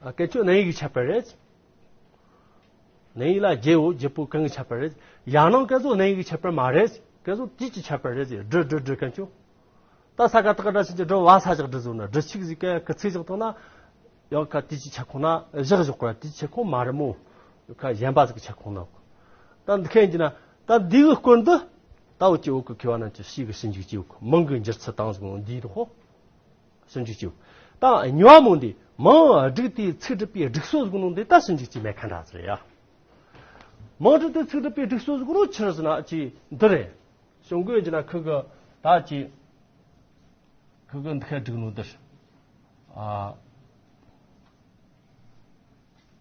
ཨ་ཀན་ཆོ་རྣམ་དབྱེ་གི་ཁྱད་པར་རེད། རྣམ་དབྱེ་ལ་རྒྱལ་བོ་རྒྱལ་པོ་གན་གི་ཁྱད་པར་རེད། ཡང་ན་ཀན་ཟོ་རྣམ་དབྱེ་གི་ཁྱད་པར་མ་རེད། ཀན་ཟོ་དུས་ཀྱི་ཁྱད་པར་རེད། སྒྲུ་སྒྲུ་སྒྲུ་ཀན་ཆོ། ད་ས་ཀ་ཏ་ཀ་སྒྲ་ཕྱིན་ཅི་སྒྲུ་བ་ས་བཞག་སྒྲུ་ཟོ་ན་སྒྲུ་ཆིག་ཟིག་ག་གི་ཚིག་བཞག་ཐོག་ན། ཡང་ཁ་དུས་ཀྱི་ཁྱབ་ཁོངས་ན་བཞག་བཞག་པ་དུས་ཀྱི་ཁྱབ་ཁོངས་མ་རེད་མོ། ཁ་གཞན་པ་ཟིག་གི་ཁྱབ་ཁོངས་ན། ད་འདི་ཁ་ཡིན་གྱི་ན་ད་འདི་གི་སྐོར་འདི་ད་འུ་ཅི་འུ་གི་མཁས་པ་རྣམས་ཀྱི་ཞིག་གི་ཞིབ་འཇུག་བྱེད་འུ་གི་མིང་གི་འགྱུར་ཚུལ་དང་ཟིག་འདིའི་ཐོག་ཞིབ་འཇུག་བྱེད། ད་གཉིས་པ་མོ་འདི་མིང་བསྒྲིགས་ཏེ་ཚིག་སྒྲུབ་པའི་སྒྲིག་སྲོལ་ཟིག་ནོ་འདི་ད་ཞིབ་འཇུག་བྱེད་མེད་ཁ་འདྲ་ཟེར་ཡ། མིང་བསྒྲིགས་ཏེ་ཚིག་སྒྲུབ་པའི་སྒྲིག་སྲོལ་ཟིག་ནོ་ཆི་རེད་ཟེར་ན་ཅི་འདི་རེད། གཞུང་གི་ཡིན་གྱི་ན་ཁུ་གི་ད་ཅི་ཁུ་གི་འདི་ཁ་བསྒྲིགས་ནོ་འདི་རེད། ཨ་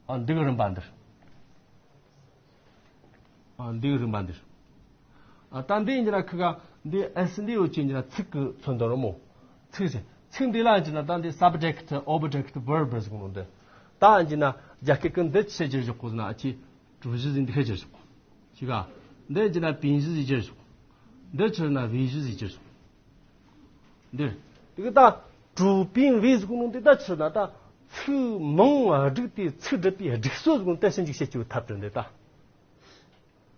ཨ་འདི་གི་རིམ་པ་འདི་རེད། ཨ་འདི་གི་རིམ་པ་འདི་རེད། ཨ་ད་འདི་ཡིན་གྱི་ན་ཁུ་ག་འདི་ཨེ་སི་འདི་ཡོད་ཅིག་ཡིན་གྱི་ན་ཚིག་གི་མཚོན་དོན་རེད་མོ། ཚིག་ཟེར་ཚིག་འདི་ལ་ཡིན་གྱི་ན་ད་འདི་subject object verb ཟེར་གོ་ནོ་འདི། ད་ཡིན་གྱི་ན་རྒྱ་སྐད་ཀྱི་འདི་ཆི་བསྒྱུར་བཞག་གོ་ཟེར་ན་ཨ་ཅི་主语ཟེར་འདི་ཁ་བསྒྱུར་བཞག་གོ་ཅི་ག་འདི་ཡིན་གྱི་ན་宾语ཟེར་བསྒྱུར་བཞག་འདི་ཆི་ཟེར་ན་谓语ཟེར་བསྒྱུར་བཞག་འདིར། དེ་གི་ད་主宾谓ཟེར་གོ་ནོ་འདི་ད་ཆི་ཟེར་ན་ད་ཚིག་མིང་བསྒྲིགས་ཏེ་ཚིག་སྒྲུབ་པའི་སྒྲིག་སྲོལ་ཟེར་གོ་ནོ་ད་ཞིབ་འཇུག་བྱེད་རྒྱུའི་ཐབས་རེད་འདི་ད།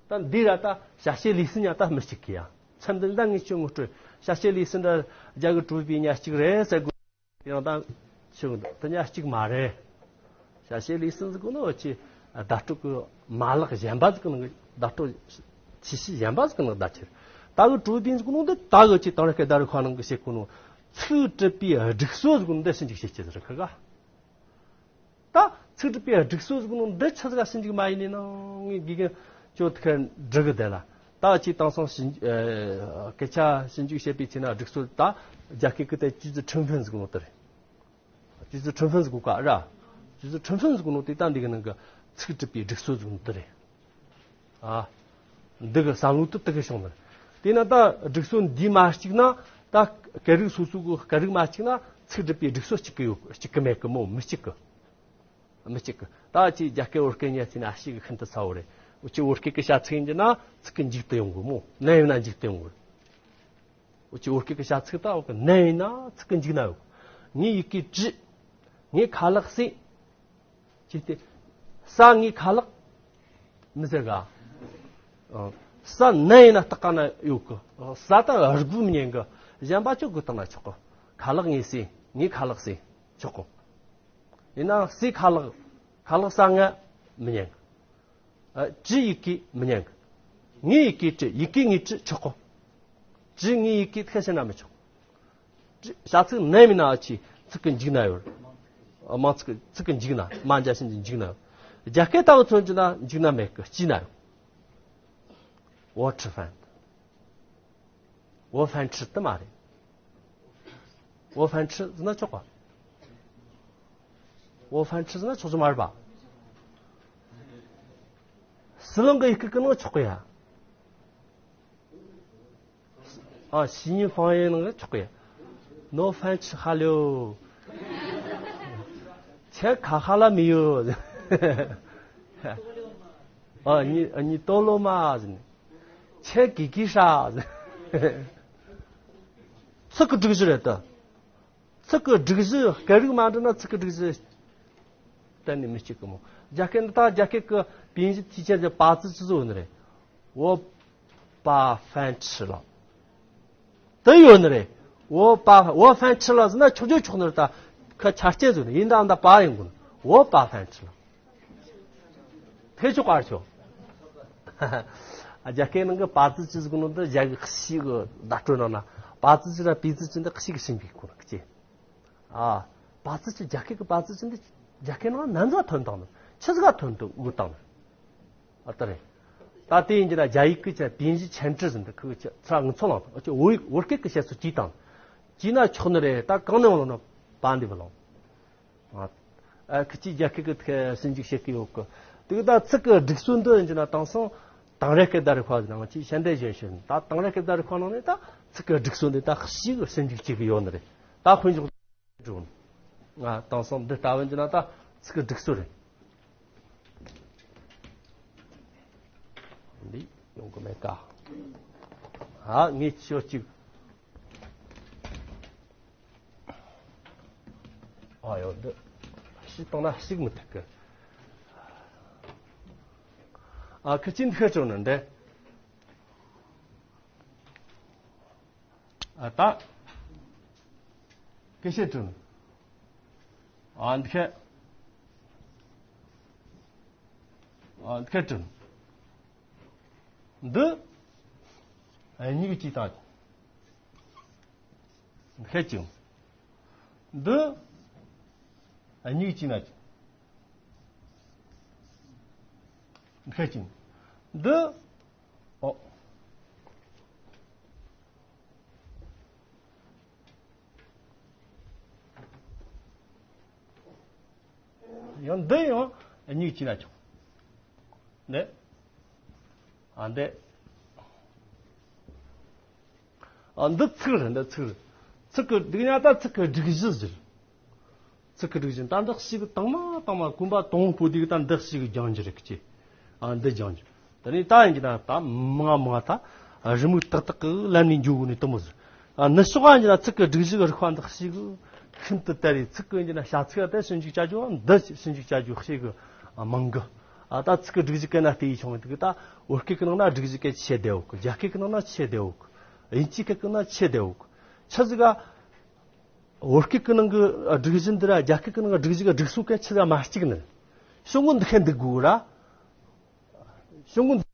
ད་འདི་ར་ད་བྱ་བྱེད་ལས་ཚིག་ཉ་ད་མི་གཅིག་གི་ཡ། མཚམས་འདི་ད་ངས་ཁྱོད་ངོ་སྤྲོད། བྱ་བྱེད་ལས་ཚིག་འདྲ་རྒྱ་གི་主宾ཉ་གཅིག་རེད་ཟེར་དགོས། དེ་ཡང་ད་ཁྱོད་ད་ཉ་གཅིག་མ་རེད། བྱ་བྱེད་ལས་ཚིག་ཟེར་གོ་ནོ་ཅི་བརྡ་སྤྲོད་གི་མ་ལག་གཞན་པ་ཟིག་གི་ནང་གི་བརྡ་སྤྲོད་ཆི་ཤི་གཞན་པ་ཟིག་གི་ནང་བརྡ་ཆེར། ད་གི་主宾ཟེར་གོ་ནོ་འདི་ད་གི་ཅི་དང་ར་སྐད་ད་རི་ཁ་ནང་གི་བྱེད་གོ་ནོ་ཚིག་སྒྲུབ་པའི་སྒྲིག་སྲོལ་ཟེར་གོ་ནོ་འདི་ཞིབ་འཇུག་བྱེད་ཀྱི་ཟེར་ཁ་ག་ད་ཚིག་སྒྲུབ་པའི་སྒྲིག་སྲོལ་ཟེར་གོ་ནོ་འདི་ཆི་ཟིག་ག་ཞིབ་འཇུག་མ་ཡིན་ནི་ནང་ངས་དགེ་རྒན་ཁྱོད་ཐུག་འགྲིག་གི་བསྡད་ལ། ད་ཅི་དེང་སང་ཞིབ་སྐད་ཆ་ཞིབ་འཇུག་བྱེད་པའི་ཚེ་ན་སྒྲིག་སྲོལ་ད་རྒྱ་སྐད་ཀྱི་ད་句子充分ཟེར་གོ་ནོ་དེ་རེད།句子充分ཟེར་གོ་ག་ར།句子充分ཟེར་གོ་ནོ་དེ་ད་འདི་གི་ནང་གི་ཚིག་སྒྲུབ་པའི་སྒྲིག་སྲོལ་ཟེར་གོ་ནོ་དེ་རེད། ཨ། འདི་གི་བསམ་བློ་དེ་དེ་གི་བྱུང་ནི་རེད། དེས་ན་ད་སྒྲིག་སྲོལ་འདི་མ་གཅིག་ན་ད་སྐད་རིགས་སོ་སོ་གི་སྐད་རིགས་མ་གཅིག་ན་ཚིག་སྒྲུབ་པའི་སྒྲིག་སྲོལ་གཅིག་གི་ཡོད་གཅིག་གི་མེད་གི་མོ་མི་གཅིག་གི་མི་གཅིག་གི་ད་ཅི་རྒྱ་སྐད་བོད་སྐད་ཉལ་ཚེ་ན་ཞིག་གི་ཤིན་ཏུ་ཚ་བོ་རེད། འུ་ཅི་བོད་སྐད་གི་བྱ་ཚིག་ཡིན་གྱི་ན་ཚིག་གི་མཇུག་ཏུ་ཡོང་གི་མོ་ནམ་ཡིན་ན་མཇུག་ཏུ་ཡོང་གི་འུ་ཅི་བོད་སྐད་གི་བྱ་ཚིག་ད་འོ་གི་ནམ་ཡིན་ན་ཚིག་གི་མཇུག་ན་ཡོད། ངའི་ཡི་གེ་བྲིས། ངའི་ཁ་ལག་ཟས། ཅི་སྟེ། ཟས་ངའི་ཁ་ལག་མི་ཟེར་ག་ཨ། ཟས་ནམ་ཡིན་ན་སྟག་ཀ་ན་ཡོད་གི་ཟས་ད་རུལ་བུ་མི་ཉན་གི་གཞན་པ་ཅོག་གི་བཏང་ན་ཆོག་གི་ཁ་ལག་ངའི་ཟས། ངའི་ཁ་ལག་ཟས། ཆོག་གི་ཡིན་ན་ཟས་ཁ་ལག་ཁ་ལག་ཟས་ང་མི་ཉན་གི་ཨ། བྲིས་ཡི་གེ་མི་ཉན་གི་ངའི་ཡི་གེ་བྲིས། ཡི་གེ་ངའི་བྲིས། ཆོག་གི་བྲིས་ངའི་ཡི་གེ་ཁ་ཤས་ན་མི་ཆོག་བྲིས་བྱ་ཚིག་ནམ་ཡིན་ན་ཨ་ཅི་ཚིག་གི་མཇུག་ན་ཡོད། ཨ། མ་ཚིག་གི་ཚིག་གི་མཇུག་ན་མ་འཇའ་ཤིན་གྱི་མཇུག་ན་ཡོད། རྒྱ་སྐད་ལྟ་བུ་མཚོན་གྱི་ན་མཇུག་ན་མེད་གི་དཀྱིལ་ན་ཡོད། 我吃饭。 我饭吃的 མ་རེད། 我饭吃 ཟེར་ན་ཆོག་ག 我饭吃 ཟེར་ན་ཆོག་ཆོག་མ་རེད་པ། སྲིད་ལུང་གི་ཡི་གེ་ཀུན་ནང་ཆོག་གི་ཡ། ཨ། 西宁方言 ནང་ཆོག་གི་ཡ། 我饭吃好了。 ཁྱེད་ཁ་ཁ་ལ་མི་ཡོད། ཨ། 你，你到了吗？ ཁྱེད་གི་གི་ཧྲ། ཚིག་གི་སྒྲིག་གཞི་རེད་ད། ཚིག་གི་སྒྲིག་གཞི་སྐད་རིགས་མ་འདྲ་ན་ཚིག་གི་སྒྲིག་གཞི་གཏན་ནས་མི་གཅིག་གི་མོ། རྒྱ་སྐད་འདི་དག་རྒྱ་སྐད་ཀྱི་པིན་གཞི་ཐིག་ཆ་གི་པ་ཙི་ཅི་ཟིག་ཡོད་ནི་རེད། 我把饭吃了。དེ་ཡོད་ནི་རེད། 我把- 我饭吃了 ཟེར་ན་ཆོག་རྒྱུ་ཆོག་ནི་རེད། ད་ཁ་ཆ་རྐྱེན་བཟོས་ནི་ཡིན་ད་ད་པ་ཡིན་དགོས་ནི། 我把饭吃了。 ཐེ་ཆོག་གར་ཆོག་རྒྱ་སྐད་ནང་གི་པ་ཙི་ཅི་ཟེར་གོ་ནོ་འདི་རྒྱ་གི་ཤི་གི་བརྡ་སྤྲོད་ནང་ན་པ་ཙི་ཅི་ར་པི་ཙི་ཅི་འདི་ཤི་གི་ཤིན་པའི་གོ་ནོ་ཀི་ཅི། ཨ། པ་ཙི་ཅི་རྒྱ་སྐད་གི་པ་ཙི་ཅི་འདི་རྒྱ་སྐད་ནང་ན་ན་ཟ་ཐོན་དང་ནི་ཆི་ཟ་ཐོན་དུ་འུ་དང་ནི། ཨ་ད་རེད། ད་དེ་ཡིན་གྱི་ན་རྒྱ་ཡིག་གི་ཅི་པིན་ཞི་ཆན་ཀྲི་ཟེར་འདི་ཁུ་ཅི་ཚ་ངུ་ཚོ་ལང་དང་ཨ་ཅི་བོད་ཡིག་བོད་སྐད་གི་བཤད་སུ་ཅི་དང་ཅི་ན་ཆོག་ནི་རེད། ད་གང་ནས་འོང་ལོ་ན་པ་འདི་བ་ལང་། ཨ་ཁི་ཅི་རྒྱ་སྐད་གི་ཐད་ཞིབ་འཇུག་བྱེད་ཀྱི་ཡོད་གི། དེ་གི་ད་ཚིག་གི་སྒྲིག་སྲོལ་འདི་ཡིན་གྱི་ན་དེང་སང་དེང་རབས་སྐད་བརྡ་རིག་པ་ནང་ཅི་ཤན་ཏེ་ཞན་ཤན་ད་དེང་རབས་སྐད་བརྡ་རིག་པ་ནང་ནས་ད་ཚིག་གི་སྒྲིག་སྲོལ་འདི་ད་ཞིབ་གི་ཞིབ་འཇུག་བྱེད་ཀྱི་ཡོད་ནི་རེད། ད་དཔེ་འཇོག་འགྲོ། ང་དེང་སང་འདི་ལྟ་བུ་ཡིན་གྱི་ན་ད་ཚིག་གི་སྒྲིག་སྲོལ་རེད། འདི་ཡོང་གི་མེད་ཀ། ཨ་ངས་ཤོད་ཅིག་ཨ་ཡོད་འདི། ཤི་བཏང་ན་ཤིག་མི་ཐུབ་གི། ཨ་ཁི་ཅི་འདི་ཁ་ཅོ་ནི་འདི། ཨ་ད། ཀི་ཤེ་ཅོ་ནི། ཨ་འདི་ཁ། ཨ་འདི་ཁ་ཅོ་ནི། འདི། ཨ་གཉིས་ཀྱི་ཅི་དང་། ཤེས་ཀྱང་། འདི། ཨ་གཉིས་ཀྱི་ཅི་ན་ཅི། ཤེས་ཀྱང་། འདི། ཨོ། ཡང་འདི་ཡང་གཉིས་ཀྱི་ན་ཆོག་འདི། ཨ་འདི། ཨ་འདི་ཚིག་རེད། འདི་ཚིག་རེད། ཚིག་གི་འདི་ཉག་ད་ཚིག་གི་སྒྲིག་གཞི་ཟེར། ཚིག་གི་སྒྲིག་གཞི་ད་འདི་ཞིག་དང་མ་དང་མ་གོམ་པ་དང་པོ་དེ་གི་ད་འདི་ཞིག་སྦྱང་རྒྱུ་རེད་ཀི། ཨ་འདི་སྦྱང་རྒྱུ། ད་ནི་ད་ཡིན་གྱི་ན་ད་མ་མ་ད་རི་མོ་ཏག་ཏག་གི་ལམ་ནས་འཇུག་གི་ནི་དུ་མོ་ཟེར། ཨ་ནི་ཤོག་ཨ་ཡིན་གྱི་ན་ཚིག་གི་སྒྲིག་གཞི་གི་རིག་པ་འདི་ཞིག་ཤིན་ཏུ་དལ་བའི་ཚིག་གི་ཡིན་གྱི་ན་བྱ་ཚིག་ཨ་ད་ཞིབ་འཇུག་བྱ་རྒྱུ་འདི་ཞིབ་འཇུག་བྱ་རྒྱུ་ཞིག་གི་མང་གི། ཨ་ད་ཚིག་གི་སྒྲིག་གཞི་གན་ན་བལྟས་ཡི་ཆུང་བའི་དུ་གི་ད་བོད་སྐད་གི་ནང་ན་སྒྲིག་གཞི་གན་ཆེ་བདེ་བོ་གི། རྒྱ་སྐད་གི་ནང་ན་ཆེ་བདེ་བོ་གི། དབྱིན་ཇི་སྐད་གི་ནང་ཆེ་བདེ་བོ་གི། ཆི་ཟིག་ག་བོད་སྐད་ཀྱི་ནང་གི་སྒྲིག་གཞི་འདི་ར་རྒྱ་སྐད་ཀྱི་ནང་གི་སྒྲིག་གཞི་གི་སྒྲིག་སྲོལ་ག་ཆི་ཟིག་མ་གཅིག་ནི། ཤོག་ངོ་འདི་ཁ་འདུག་དགོས་ར། ཤོག་ངོ་འདི།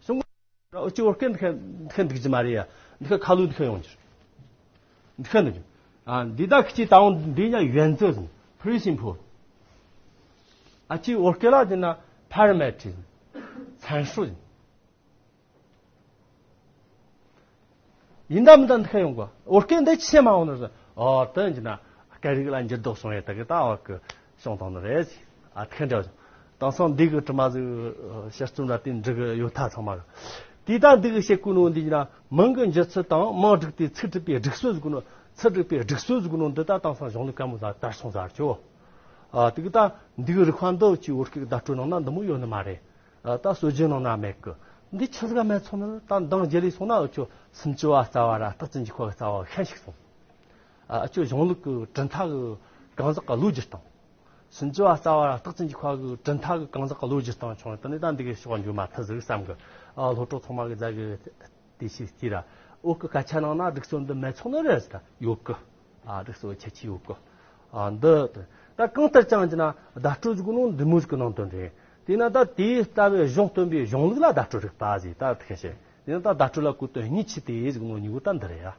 ཤོག་ངོ་འདི་ར་འུ་ཅི་བོད་སྐད་འདི་ཁ་འདི་ཁ་འདུག་རྒྱུ་མ་རེད་ཡ། འདི་ཁ་ཁ་ལོ་འདི་ཁ་ཡོང་རྒྱུ། འདི་ཁ་འདུག་རྒྱུ། ཨ་འདི་དག་ཁི་ཅི་ད་འོང་འདི་ཡང་ཡོན་ཙོ་ཟིན་ཕི་རི་སིམ་ཕོ། ཨ་ཅི་བོད་སྐད་ལ་འདི་ན་ཕ་ར་མེ་ཊི་ཟིན་ཚན་སྲོལ་ཟིན། ཡིན་ད་མིན་ད་འདི་ཁ་ཡོང་གོ། བོད་སྐད་འདི་ཆེ་མ་འོང་ནི་ཟེར། ཨོ་དེ་ཡིན་ན་སྐད་རིགས་ལ་འགྱུར་ལྡོག་བྱུང་ཡོད་ད་གི་ད་བ་གི་བྱུང་བཏང་ནི་རེད། ཨ་ཐེ་འདྲ་བྱུང་། དེང་སང་འདི་གི་དྲི་མ་ཟིག་ཤར་བརྩོན་ལ་དེ་འབྲི་གི་ཡོད་ཐ་ཚང་མ་གི། དེ་ད་འདི་གི་བཤད་གོ་ནོ་འདི་ཡིན་ན་མིང་གི་འགྱུར་ཚུལ་དང་མིང་བསྒྲིགས་ཏེ་ཚིག་གྲུབ་པའི་སྒྲིག་སྲོལ་ཟིག་གོ་ནོ། ཚིག་གྲུབ་པའི་སྒྲིག་སྲོལ་ཟིག་གོ་ནོ་འདི་ད་དེང་སང་གཞུང་ལུགས་ག་མོ་ཟ་དར་སོང་ཟ་ཆོ། ཨ་དེ་གི་ད་འདི་གི་རིག་པ་འདི་ཅི་བོད་སྐད་ཀྱི་བརྡ་སྤྲོད་ནང་ན་འདི་མོ་ཡོད་ནི་མ་རེད། ད་སྲོལ་རྒྱུན་ནང་ན་མེད་གི། འདི་ཆི་ཟིག་ག་མེད་སོང་ན་ད་འདང་རྒྱལ་ལས་སོང་ན་འུ་ཆོ་སུམ་ཅུ་བ་རྩ་བ་ར་སྟག་ཅན་གྱི་ཁོ་གི་རྩ་བ་ཤན་ཞིག་སོང་། ཨ་འུ་ཆོ་གཞུང་ལུགས་ཀྱི་གྲུབ་མཐའ་གི་གང་ཟག་གི་བློ་བསྒྱུར་སྟངས། སུམ་ཅུ་བ་རྩ་བ་ར་སྟག་ཅན་གྱི་ཁོ་གི་གྲུབ་མཐའ་གི་གང་ཟག་གི་བློ་བསྒྱུར་སྟངས་བྱུང་བ་དེ་ནི་ད་འདི་གི་ཕྱོགས་འགྱུར་མ་ཐུབ་ཟིག་བསམ་གི། ཨ་སློབ་གྲོགས་ཚང་མ་གི་རྫ་གི་དེ་ཤེས་སྐྱིད་ར། བོད་ཀྱི་སྐད་ཆ་ནང་ན་སྒྲིག་སྲོལ་འདི་མེད་ཚོགས་ནི་རེད་ཟེར་ད་ཡོད་གི། ཨ་སྒྲིག་སྲོལ་ཁྱད་ཆོས་ཡོད་གི། ཨ་འདི་ད་གང་ལྟར་ཀྱང་ཅི་ན་བརྡ་སྤྲོད་ཟིག་ནོ་འདི་མོ་ཟིག་གི་ནང་དོན་རེད། དེས་ན་ད་དེའི་ལྟ་བའི་གཞུང་སྟོན་པའི་གཞུང་ལུགས་ལ་བརྡ་སྤྲོད་རིག་པ་ཟེར་ད་དེ་ཤེས། དེས་ན་ད་བརྡ་སྤྲོད་ལ་གོ་དོན་གཉིས་ཆེ་དེ་ཟིག་ནོ་གཉིས་པོ་ད་འདི་རེད་ཡ།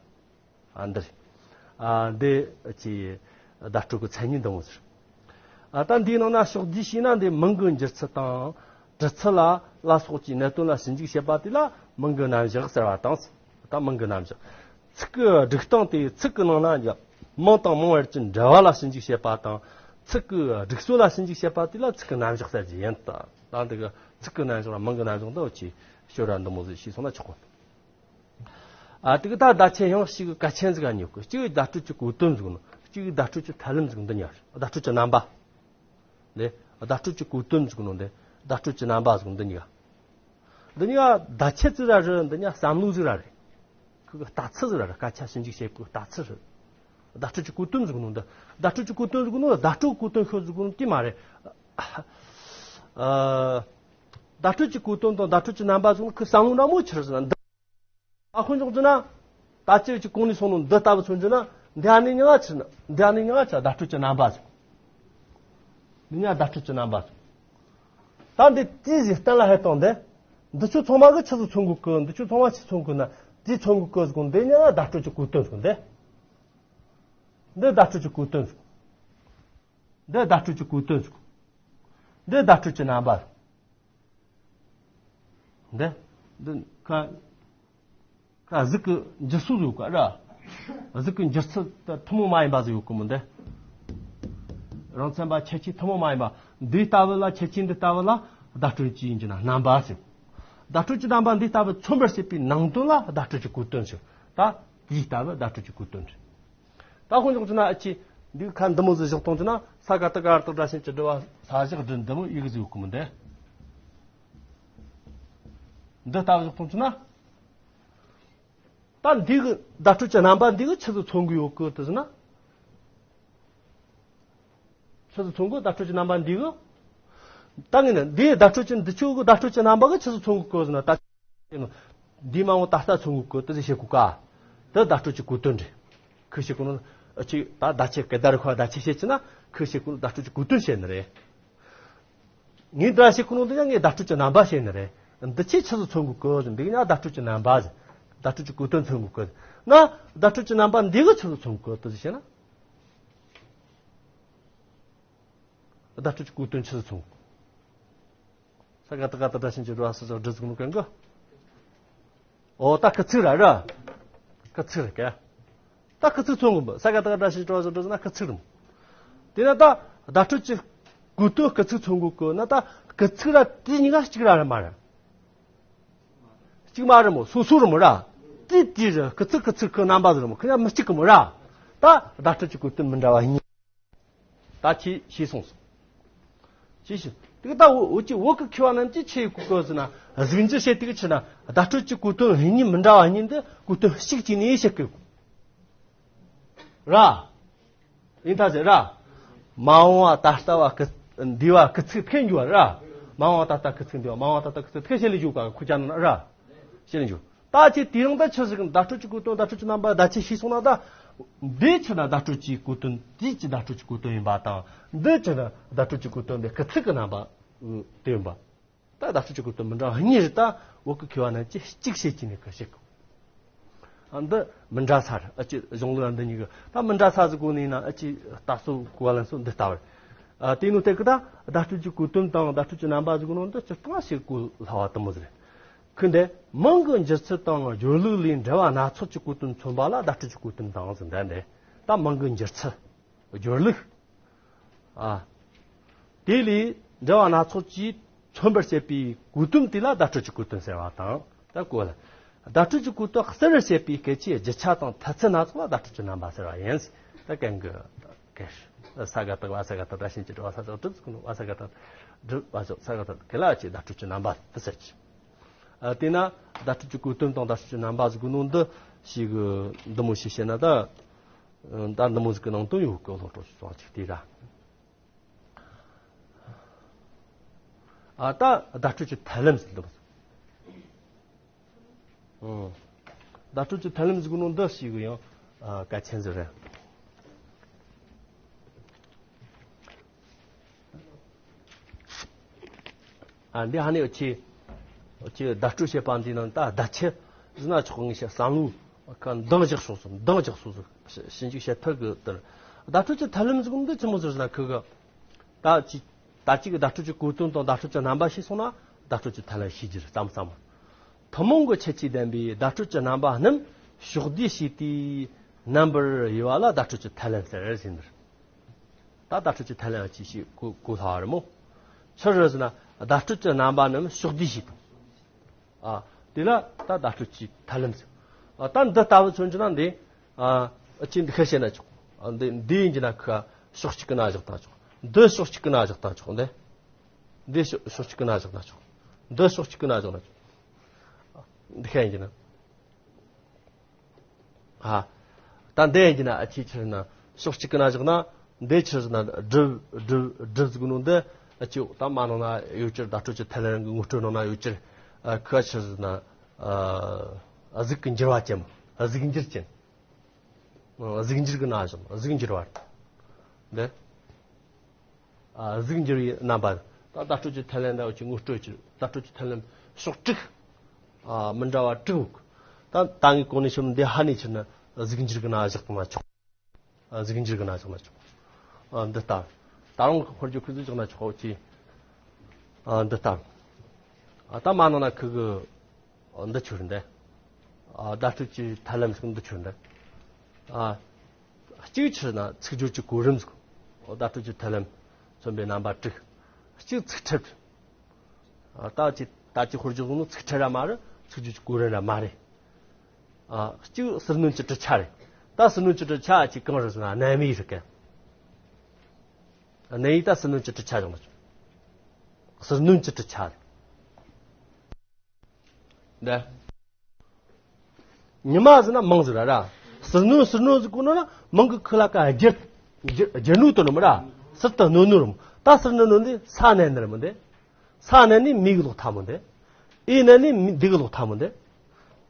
ཨ་འདི་རེད། ཨ་འདི་ཅི་བརྡ་སྤྲོད་ཀྱི་མཚན་ཉིད་འདི་མོ་ཟེར། ཨ་ད་འདིའི་ནང་ན་ཕྱོགས་བསྡུས་བྱས་ན་འདི་མིང་གི་འགྱུར་ཚུལ་དང་། འབྲི་ཚུལ་ལ་ལ་སོགས་ཀྱི་གནད་དོན་ལ་ཞིབ་འཇུག་བྱེད་པ་དེ་ལ་མིང་གི་རྣམ་གཞག་ཟེར་བ་དང་། ད་མིང་གི་རྣམ་གཞག་ཚིག་གི་སྒྲིག་སྟངས་དེ་ཚིག་གི་ནང་ན་ཡང་མིང་དང་མིང་བར་གྱི་འབྲེལ་བ་ལ་ཞིབ་འཇུག་བྱེད་པ་དང་། ཚིག་གི་སྒྲིག་སྲོལ་ལ་ཞིབ་འཇུག་བྱེད་པ་དེ་ལ་ཚིག་གི་རྣམ་གཞག་ཟེར་གྱི་ཡིན། ད་ད་འདི་གི་ཚིག་གི་རྣམ་གཞག་ལ་མིང་གི་རྣམ་གཞག་འདི་འུ་ཆོས་ཤོད་ར་འདི་མོ་ཟིག་ཤེས་སོང་ན་ཆོག་གོ། ཨ་དེ་གི་ད་བརྡ་ཆད་ཡང་གཅིག་གི་གལ་ཆེན་ཟིག་ག་ཉོ་གི། གཅིག་གི་བརྡ་སྤྲོད་ཀྱི་གོ་དོན་ཟིག་ནོ། གཅིག་གི་བརྡ་སྤྲོད་ཀྱི་ཐབས་ལམ་ཟིག་འདི་གཉིས་རེད། བརྡ་སྤྲོད་ཀྱི་རྣམ་པ། ལེ། བརྡ་སྤྲོད་ཀྱི་གོ་དོན་ཟིག་ནོ་འདི། བརྡ་སྤྲོད་ཀྱི་རྣམ་པ་ཟིག་འདི་གཉིས་ཀ་འདི་གཉིས་ཀ་བརྡ་ཆད་ཟིག་ར་རེད། འདི་གཉིས་ཀ་བསམ་བློ་ཟིག་ར་རེད། ཁོ་གི་ལྟ་ཚུལ་ཟིག་ར་རེད། སྐད་ཆ་ཞིབ་འཇུག་བྱེད་གོ་ལྟ་ཚུལ་རེད། བརྡ་སྤྲོད་ཀྱི་གོ་དོན་ཟིག་ནོ་འདི། བརྡ་སྤྲོད་ཀྱི་གོ་དོན་ཟིག་ནོ་བརྡ་སྤྲོད་གོ་དོན་ཤོད་ཟིག་ནོ་དེ་མ་རེད། ཨ། བརྡ་སྤྲོད་ཀྱི་གོ་དོན་དང་བརྡ་སྤྲོད་ཀྱི་རྣམ་པ་ཟེར་ན་ཁོའི་བསམ་བློ་འདྲ་མོ་ཆི་རེད་ཟེར་ན། འདི་ཨ་ཁོ་འཇོག་རྒྱུ་ན། ད་ཅི་ཅིག་གོང་ནས་སོང་ནོ་འདི་ལྟ་བུ་མཚོན་རྒྱུ་ན། འདི་ཨ་ནི་མྱིང་ང་ཆི་ན། འདི་ཨ་ནི་མྱིང་ང་ཆི་བརྡ་སྤྲོད་ཀྱི་རྣམ་པ་ཟེར། འདི་ཉ་བརྡ་སྤྲོད་ཀྱི་རྣམ་པ་ཟེར། ད་འདི་ཏི་ཟིག་གཏན་ལ་ཧེ་བཏང་སྟེ། འདི་ཆོ་ཚང་མ་གི་ཆི་ཟིག་མཚོན་གོ་གི། འདི་ཆོ་ཚང་མ་ཆི་མཚོན་གོ་ན། ཏི་མཚོན་གོ་གི་ཟེར་གོ། འདི་ཉ་བརྡ་སྤྲོད་ཀྱི་གོ་དོན་ཟེར་གོ་འདི། འདི་བརྡ་སྤྲོད་ཀྱི་གོ་དོན་ཟེར་གོ། འདི་བརྡ་སྤྲོད་ཀྱི་གོ་དོན་ཟེར་གོ། འདི་བརྡ་སྤྲོད་ཀྱི་རྣམ་པ་ཟེར་གོ། འདི། འདི་ཁ། ཁ་གཟུགས་ཀྱི་འགྱུར་སོ་ཡོད་ཀ་ར། གཟུགས་ཀྱི་འགྱུར་ཚུལ་དེ་ཐུན་མོང་མ་ཡིན་པ་ཟིག་ཡོད་གི་མོ་འདི། རང་མཚན་པ་ཁྱད་ཆོས་ཐུན་མོང་མ་ཡིན་པ། འདི་ལྟ་བུ་ལ་ཁྱད་ཆོས་འདི་ལྟ་བུ་ལ་བརྡ་སྤྲོད་ཀྱི་ཡིན་གྱི་ན་རྣམ་པ་ཟེར། བརྡ་སྤྲོད་ཀྱི་རྣམ་པ་འདི་ལྟ་བུ་མཚོན་པར་བྱེད་པའི་ནང་དོན་ལ་བརྡ་སྤྲོད་ཀྱི་གོ་དོན་ཟེར། ད་དེའི་ལྟ་བུ་བརྡ་སྤྲོད་ཀྱི་གོ་དོན་རེད། ད་དཔེ་འཇོག་རྒྱུ་ན་ཨ་ཅི། འདི་ཁ་འདི་མོ་ཟིག་བཞག་གཏོང་རྒྱུ་ན། ས་ག་བཏགས་སྒ་ར་བཏགས་སྒྲ་ཞབས་ཀྱུ་སྒྲུ་བ་ས་བཞག་སྒྲུ་འདི་མོ་ཡི་གེ་ཟིག་ཡོད་གི་མོ་འདི། འདི་ལྟ་བུ་བཞག་གཏོང་རྒྱུ་ན། ད་འདི་གི་བརྡ་སྤྲོད་ཀྱི་རྣམ་པ་འདི་གི་ཆི་ཟིག་མཚོན་གི་ཡོད་གི་དེ་ཟེར་ན། ཆི་ཟིག་མཚོན་གི། བརྡ་སྤྲོད་ཀྱི་རྣམ་པ་འདི་གི། ད་ངས་ནི་འདིའི་བརྡ་སྤྲོད་ཀྱི་འདི་ཆོ་གི་བརྡ་སྤྲོད་ཀྱི་རྣམ་པ་གི་ཆི་ཟིག་མཚོན་གི་གོ་ཟེར་ན། ད་འདི་མ་འོངས་ད་ལྟ་མཚོན་གི་གོ་དེ་ཟིག་བཤད་གོ་ཀ། དེ་བརྡ་སྤྲོད་ཀྱི་གོ་དོན་རེད། ཁོས་བཤད་གོ་ནོ། ཨ་ཅི་ད་བརྡ་ཆད་གི་བརྡ་རུ་ཁ་བརྡ་ཆད་བཤད་ཀྱི་ན། ཁོས་བཤད་གོ་ནོ་བརྡ་སྤྲོད་ཀྱི་གོ་དོན་བཤད་ནི་རེད། ངས་བརྡ་བཤད་གོ་ནོ་འདི་ཡང་ངས་བརྡ་སྤྲོད་ཀྱི་རྣམ་པ་བཤད་ནི་རེད། འདི་ཆོས་ཆི་ཟིག་མཚོན་གི་གོ་ཟེར། འདི་ཡང་བརྡ་སྤྲོད་ཀྱི་རྣམ་པ་ཟེར། བརྡ་སྤྲོད་ཀྱི་གོ་དོན་མཚོན་གི་གོ་ཟེར་ན། བརྡ་སྤྲོད་ཀྱི་རྣམ་པ་འདི་གི་ཆི་ཟིག་མཚོན་གི་གོ་དེ་ཟིག་བཤད་ན། བརྡ་སྤྲོད་ཀྱི་གོ་དོན་ཆི་ཟིག་མཚོན་གི། ས་ག་བཏགས་སྒ་ར་བཏགས་སྒྲ་ཞབས་ཀྱུ་སྒྲུ་བ་ས་བཞག་སྒྲུ་ཟེར་གོ་ནོ་གན་གི། ཨོ་ད་སྐུལ་ཚིག་ར་ར། སྐུལ་ཚིག་རེད་ཀ། ད་སྐུལ་ཚིག་མཚོན་གོ་མོ། ས་ག་བཏགས་སྒ་ར་བཏགས་སྒྲ་ཞབས་ཀྱུ་སྒྲུ་བ་ས་སྒྲུ་ཟེར་ན་སྐུལ་ཚིག་རེད་མོ། དེ་ན་ད་བརྡ་སྤྲོད་ཀྱི་གོ་དོན་སྐུལ་ཚིག་མཚོན་གོ་གི་ན། ད་སྐུལ་ཚིག་ར་དེ་གཉིས་ཀ་གཅིག་ར་རེད་མ་རེད། གཅིག་མ་རེད་མོ། སོ་སོ་རེད་མོ་ར། དེ་དེ་རེད། སྐུལ་ཚིག་སྐུལ་ཚིག་གི་རྣམ་པ་ཟེར་མོ། ཁོ་ཡང་མི་གཅིག་གི་མོ་ར། ད་བརྡ་སྤྲོད་ཀྱི་གོ་དོན་མི་འདྲ་བ་གཉིས། ད་ཁྱེད་ཤེས་སོང་ཟེར། ཤེས་ཤེས། དེ་ད་འུ་འུ་ཅི་བོད་ཀྱི་མཁས་པ་རྣམས་ཀྱིས་ཆི་ཡེ་གོ་གི་ཟེར་ན། གཟུགས་འགྱུར་བྱེད་དུས་ཀྱི་ཆི་ན་བརྡ་སྤྲོད་ཀྱི་གོ་དོན་གཉིས་མི་འདྲ་བ་གཉིས་འདི་གོ་དོན་གཅིག་གྱིས་ནི་བཤད་གི་ར། ཡིན་ད་ཟེར་ར། མ་འོངས་པ་ད་ལྟ་བ་སྐུལ་འདས་པ་སྐུལ་ཚིག་འཐེན་རྒྱུ་བ་ར། མ་འོངས་པ་ད་ལྟ་སྐུལ་ཚིག་འདས་པ། མ་འོངས་པ་ད་ལྟ་སྐུལ་ཚིག་འཐེན་བྱེད་ལས་རྒྱུ་ག་ཁུ་ཅན་ན་ར། བཤད་ལེན་རྒྱུ། ད་ཅི་དེ་རིང་ད་ཆི་ཟིག་བརྡ་སྤྲོད་ཀྱི་གོ་དོན་བརྡ་སྤྲོད་ཀྱི་རྣམ་པ་བརྡ་ཆད་ཤེས་སོང་ན། ད་འདི་ཆི་ན་བརྡ་སྤྲོད་ཀྱི་གོ་དོན། དེ་ཅི་བརྡ་སྤྲོད་ཀྱི་གོ་དོན་ཡིན་པ་དང་། འདི་ཆི་ན་བརྡ་སྤྲོད་ཀྱི་གོ་དོན་དེ་སྐུལ་ཚིག་གི་རྣམ་པ་དེ་ཡིན་པ། ད་བརྡ་སྤྲོད་ཀྱི་གོ་དོན་མི་འདྲ་བ་གཉིས་རེད། ད་བོད་ཀྱི་མཁས་པ་རྣམས་ཀྱིས་གཅིག་བཤད་ཀྱི་ནས་ཁ་བཤད་གོ། ཨ་འདི་མི་འདྲ་ས་རེད། ཨ་ཅི་གཞུང་ལུགས་འདི་གཉིས་ཀྱི་ད་མི་འདྲ་ས་ཟིག་གོ་ནས་ན། ཨ་ཅི་ལྟ་སྲོལ་གོ་བ་ལེན་སྲོལ་འདི་ལྟ་བུ་རེད། ཨ་དེ་ནོ་དེ་གི་ད་བརྡ་སྤྲོད་ཀྱི་གོ་དོན་དང་བརྡ་སྤྲོད་ཀྱི་རྣམ་པ་ཟིག་གོ་ནོ་འདི་སྤྱིར་བཏང་ཞིག་གོ་སླ་བ་དེ་མོ་ཟིག་རེད། ཁོས་འདི་མིང་གི་འགྱུར་ཚུལ་དང་སྦྱོར་ལུགས་ལས་འབྲེལ་བ་སྣ་ཚོགས་ཀྱི་གོ་དོན་མཚོན་པ་ལ་བརྡ་སྤྲོད་ཀྱི་གོ་དོན་དང་ཟེར། འདི་འདི་ད་མིང་གི་འགྱུར་ཚུལ། སྦྱོར་ལུགས། ཨ། དེ་ལས་འབྲེལ་བ་སྣ་ཚོགས་ཀྱིས་མཚོན་པར་བྱེད་པའི་གོ་དོན་དེ་ལ་བརྡ་སྤྲོད་ཀྱི་གོ་དོན་ཟེར་བ་དང་། ད་གོ་ལ། བརྡ་སྤྲོད་ཀྱི་གོ་དོན་གསལ་བར་བྱེད་པའི་སྐད་ཆའི་རྒྱུ་ཆ་དང་མཐུན་ཚུལ་སྣ་ཚོགས་ལ་བརྡ་སྤྲོད་ཀྱི་རྣམ་པ་ཟེར་བ་ཡིན། ད་གན་གི་གན། ས་ག་བཏགས་སྒ་ར་ས་ག་བཏགས་སྒྲ་ཞབས་ཀྱུ་སྒྲུ་བ་ས་བཞག་སྒྲུ་ཟེར་གོ་ནོ། བ་ས་ག་བཏགས་སྒྲུ་བ་བཞག་ས་ག་བཏགས་སྒ་ར་ལ་ཅི་བརྡ་སྤྲོད་ཀྱི་རྣམ་པ་དེ་ཟེར་གི། ཨ་དེས་ན་བརྡ་སྤྲོད་ཀྱི་གོ་དོན་དང་བརྡ་སྤྲོད་ཀྱི་རྣམ་པ་ཟེར་གོ་ནོ་འདི་ཞིག་གི་འདི་མོ་ཞིག་བཤད་ན། ད་ད་འདི་མོ་ཟིག་གི་ནང་དོན་ཡོད་གི། བློ་གྲོས་སུ་སོང་ཅིག་དེ་ར། ཨ་ད་བརྡ་སྤྲོད་ཀྱི་ཐབས་ལམ་ཟེར་འདུག། ཨང་། བརྡ་སྤྲོད་ཀྱི་ཐབས་ལམ་ཟེར་གོ་ནོ་འདི་ཞིག་གི་ཡང་ཨ་གལ་ཆེན་ཟིག་རེད། ཨ་འདི་ཧ་ནི་ཨ་ཅི་ཨ་ཅི་བརྡ་སྤྲོད་བྱེད་པ་འདི་ནང་ད་བརྡ་ཆད་ཟེར་ན་ཆོག་ངེས་ཤེས། བསམ་བློ་ག་འདང་རྒྱག་ཕྱོགས་སུ། འདང་རྒྱག་ཕྱོགས་སུ་ཞིབ་འཇུག་བྱེད་ཐུབ་གི། དེར་བརྡ་སྤྲོད་ཀྱི་ཐབས་ལམ་ཟེར་གོ་འདི་ཆི་མོ་ཟིག་ཟེར་ན། ཁོ་གི་ད་ཅི་ད་ཅིག་གི་བརྡ་སྤྲོད་ཀྱི་གོ་དོན་དང་བརྡ་སྤྲོད་ཀྱི་རྣམ་པ་ཤེས་སོང་ན། བརྡ་སྤྲོད་ཀྱི་ཐབས་ལམ་ཤེས་རྒྱུ་རེད། ཙམ་ཙམ། ཐུན་མོང་གི་ཁྱད་ཆོས་ལྡན་པའི་བརྡ་སྤྲོད་ཀྱི་རྣམ་པ་རྣམས་ཕྱོགས་བསྡུས་བྱས་ཏེ་རྣམ་པར་དབྱེ་བ་ལ་བརྡ་སྤྲོད་ཀྱི་ཐབས་ལམ་ཟེར་ཟེར་འདིར། ད་བརྡ་སྤྲོད་ཀྱི་ཐབས་ལམ་ཅིག་ཞིག་གོ་གོ་སླ་བ་རེད་མོ། ཆི་རེད་ཟེར་ན་བརྡ་སྤྲོད་ཀྱི་རྣམ་པ་རྣམས་ཕྱོགས་བསྡུས་བྱས་ཏེ། ཨ་དེ་ལ་ད་བརྡ་སྤྲོད་ཀྱི་ཐབས་ལམ་ཟེར། ཨ་ད་འདི་ལྟ་བུ་མཚོན་རྒྱུ་ན་འདི་ཨ་ཅི་འདི་ཁ་བཤད་ན་ཆོག། ཨ་འདི་འདི་ཡིན་རྒྱུ་ན་ཁ་ཕྱོགས་གཅིག་གི་ན་བཞག་ད་ཆོག། འདི་ཕྱོགས་གཅིག་གི་ན་བཞག་ད་ཆོག། འདི་འདི་ཕྱོགས་ཕྱོགས་གཅིག་གི་ན་བཞག་ད་ཆོག། འདི་ཕྱོགས་གཅིག་གི་ན་བཞག་ན་ཆོག། འདི་ཁ་ཡིན་རྒྱུ་ན། ཨ། ད་འདི་ཡིན་གྱི་ན་ཨ་ཅི་ཆི་ཟེར་ན་ཕྱོགས་གཅིག་གི་ན་བཞག་ན། འདི་ཆི་ཟེར་ན་སྒྲུབ་སྒྲུབ་སྒྲུབ་ཟེར་གོ་ནོ་འདི། ཨ་ཅོ་ད་མ་ནང་ན་ཡོད་ཅིག་བརྡ་སྤྲོད་ཀྱི་ཐད་ལ་རང་གི་ངོ་སྤྲོད་ནང་ན་ཡོད་ཅིག་ཨ་ཁ་ཆི་ཟེར་ན། ཨ་གཟུགས་ཀྱི་འགྱུར་བ་ཅན། གཟུགས་འགྱུར་ཅན། གཟུགས་འགྱུར་གྱི་ན་གཞོན་གཟུགས་འགྱུར་བ་འདི། ཨ་གཟུགས་འགྱུར་བའི་རྣམ་པ། ད་བརྡ་སྤྲོད་ཀྱི་ཐད་ལ་འདྲ་བ་ཅིག་ངོ་སྤྲོད་ཀྱི་བརྡ་སྤྲོད་ཀྱི་ཐད་ལ་ཕྱོགས་དྲུག་ཨ་མི་འདྲ་བ་དྲུག་ད་ད་ངས་གོང་ནས་ཞུ་འདི་ཧ་ནས་ཕྱིར་ན་གཟུགས་འགྱུར་གྱི་ན་བཞག་ཏུ་མ་ཆོག་ཨ་གཟུགས་འགྱུར་གྱི་ན་བཞག་ན་ཆོག་ཨ་འདི་ལྟར། ད་རུང་ཧོར་རྒྱུ་ཁུ་ཚུར་བཞག་ན་ཆོག་ཅི། ཨ་འདི་ལྟར། ཨ་ད་མ་ནང་ན་ཁུ་གི་འདི་ཆུར་འདི། ཨ་བརྡ་སྤྲོད་ཀྱི་ཐབས་ལམ་ཞིག་འདི་ཆུར་འདི། ཨ་གཅིག་ཆུར་ན་ཚིག་སྦྱོར་གྱི་གོ་རིམ་ཟིག་བརྡ་སྤྲོད་ཀྱི་ཐབས་ལམ་མཚོན་པའི་རྣམ་པ་དྲུག་གཅིག་ཚིག་ཕྲད། ཨ་ད་ཅི་ད་ཅི་ཧོར་རྒྱུ་ཟིག་ནི་ཚིག་ཕྲད་ར་མ་རེད། ཚིག་སྦྱོར་གྱི་གོ་རིམ་ར་མ་རེད། ཨ་གཅིག་ཟུར་སྣོན་གྱི་གྲུབ་ཆ་རེད། ད་ཟུར་སྣོན་གྱི་གྲུབ་ཆ་ཅིག་གང་རེད་ཟེར་ན་གནམ་ཡིག་རེད་ཀན། གནམ་ཡིག་ད་ཟུར་སྣོན་གྱི་གྲུབ་ཆ་བྱུང་བ་བྱུང་། ཟུར་སྣོན་གྱི་གྲུབ་ཆ་རེད། འདི། ཉི་མ་ཟེར་ན་མང་ཟིག་ར་ར། ཟུར་སྣོན་ཟུར་སྣོན་ཟེར་གོ་ནོ་ན་མང་གི་ཁུ་ལ་ཀ་རྒྱུ། རྒྱུ་རྒྱུ་ནོ་དོ་ནོ་མ་ར། ཟུར་དུ་སྣོན་ནོ་རུ། ད་ཟུར་སྣོན་ནོ་འདི་ས་ནས་ནི་ར་མོ་འདི། ས་ནས་ནི་མི་གི་ལོག་ཐ་མོ་འདི། ཨི་ནས་ནི་མི་འདི་གི་ལོག་ཐ་མོ་འདི།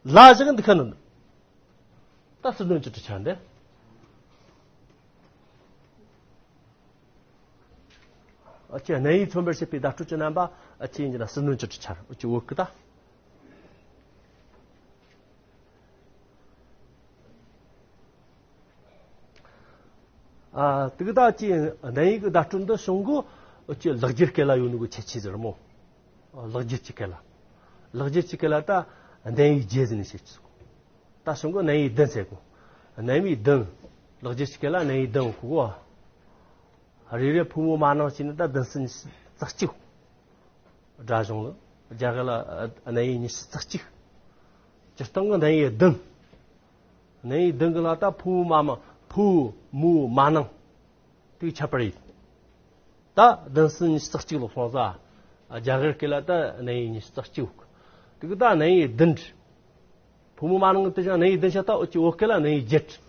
ལ་ཞིག་འདི་ཁ་ནོ། ད་ཟུར་སྣོན་གྱི་གྲུབ་ཆ་འདི། ཨ་ཅེ་གནམ་ཡིག་མཚོན་པར་བྱེད་པའི་བརྡ་སྤྲོད་ཀྱི་རྣམ་པ་ཨ་ཅེ་ཡིན་གྱི་ན་ཟུར་སྣོན་གྱི་གྲུབ་ཆ་རེད། ཨ་ཅེ་བོད་ཀྱི་ད། ཨ་དེ་གི་ད་ཅི་གནམ་ཡིག་གི་བརྡ་སྤྲོད་འདི་བྱུང་གོ་ཨ་ཅེ་ལེགས་སྦྱར་སྐད་ལ་ཡོད་ནི་གི་ཁྱད་ཆོས་ཟེར་མོ། ལེགས་སྦྱར་གྱི་སྐད་ལ། ལེགས་སྦྱར་གྱི་སྐད་ལ་ད་གནམ་ཡིག་བརྒྱད་ཟེར་ནས་བཤད་ཀྱི་ཟེར་གོ་ད་བྱུང་གོ་གནམ་ཡིག་བདུན་ཟེར་གོ་གནམ་ཡིག་བདུན། ལེགས་སྦྱར་གྱི་སྐད་ལ་གནམ་ཡིག་བདུན་གོ་གོ་རེ་རེ་ཕོ་མོ་མ་ནང་བྱས་ནས་ད་བདུན་ཟིན་རྩ་གཅིག་སྒྲ་གཞུང་ལ་རྒྱ་གར་ལ་གནམ་ཡིག་ཉི་ཤུ་རྩ་གཅིག་སྤྱིར་བཏང་གི་གནམ་ཡིག་བདུན། གནམ་ཡིག་བདུན་གི་ལ་ད་ཕོ་མོ་མ་མ་ཕོ་མོ་མ་ནང་དེ་ཁྱད་པར་ཡིན། ད་བདུན་ཟིན་ཉི་ཤུ་རྩ་གཅིག་ལོག་སོང་ས། རྒྱ་གར་སྐད་ལ་ད་གནམ་ཡིག་ཉི་ཤུ་རྩ་གཅིག་དེ་གི་ད་གནམ་ཡིག་བདུན། ཕོ་མོ་མ་ནང་གི་དེ་ཅང་གནམ་ཡིག་བདུན་ཤ་ད་འོ་ཅི་བོད་སྐད་ལ་གནམ་ཡིག་བརྒྱད།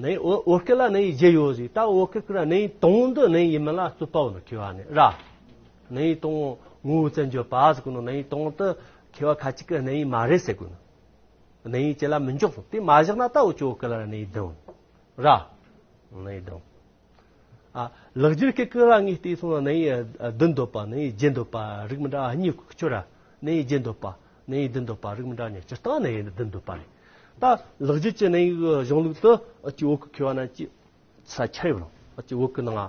གནམ་ཡིག་བོད་བོད་སྐད་ལ་གནམ་ཡིག་བརྒྱད་ཡོད་ཟིག་ད་བོད་སྐད་ཀྱི་གནམ་ཡིག་དང་པོ་འདི་གནམ་ཡིག་མིན་ལ་རྩོད་པ་བོ་ནི་མཁས་པ་ནི་ར། གནམ་ཡིག་དང་པོ་ངོ་བོ་བཙན་བྱོལ་བ་ཟེར་གོ་ནོ་གནམ་ཡིག་དང་པོ་དེ་མཁས་པ་ཁ་ཅིག་གི་གནམ་ཡིག་མ་རེད་ཟེར་གོ་ནོ། གནམ་ཡིག་ཅི་ལ་མི་འཇོག་སོང་དེ་མ་བཞག་ན་ད་འུ་ཅོ་བོད་སྐད་ལ་གནམ་ཡིག་བདུན་ར། གནམ་ཡིག་བདུན། ཨ་ལེགས་སྦྱར་སྐད་ཀྱི་ལ་ངས་བལྟས་སོང་ན་གནམ་ཡིག་བདུན་འདོད་པ་གནམ་ཡིག་བརྒྱད་འདོད་པ་རིགས་མི་འདྲ་བ་གཉིས་ཁྱོད་ར། གནམ་ཡིག་བརྒྱད་འདོད་པ་གནམ་ཡིག་བདུན་འདོད་པ་རིགས་མི་འདྲ་གཉིས་སྤྱིར་བཏང་གནམ་ཡིག་བདུན་འདོད་པ་རེད། ད་ལེགས་སྦྱར་གྱི་གནམ་ཡིག་གཞུང་ལུགས་དུ་ཨ་ཅི་བོད་ཀྱི་མཁས་པ་རྣམས་ཀྱིས་ས་ཆ་ཡོད་རུང་ཨ་ཅི་བོད་ཀྱི་ནང་ཨ་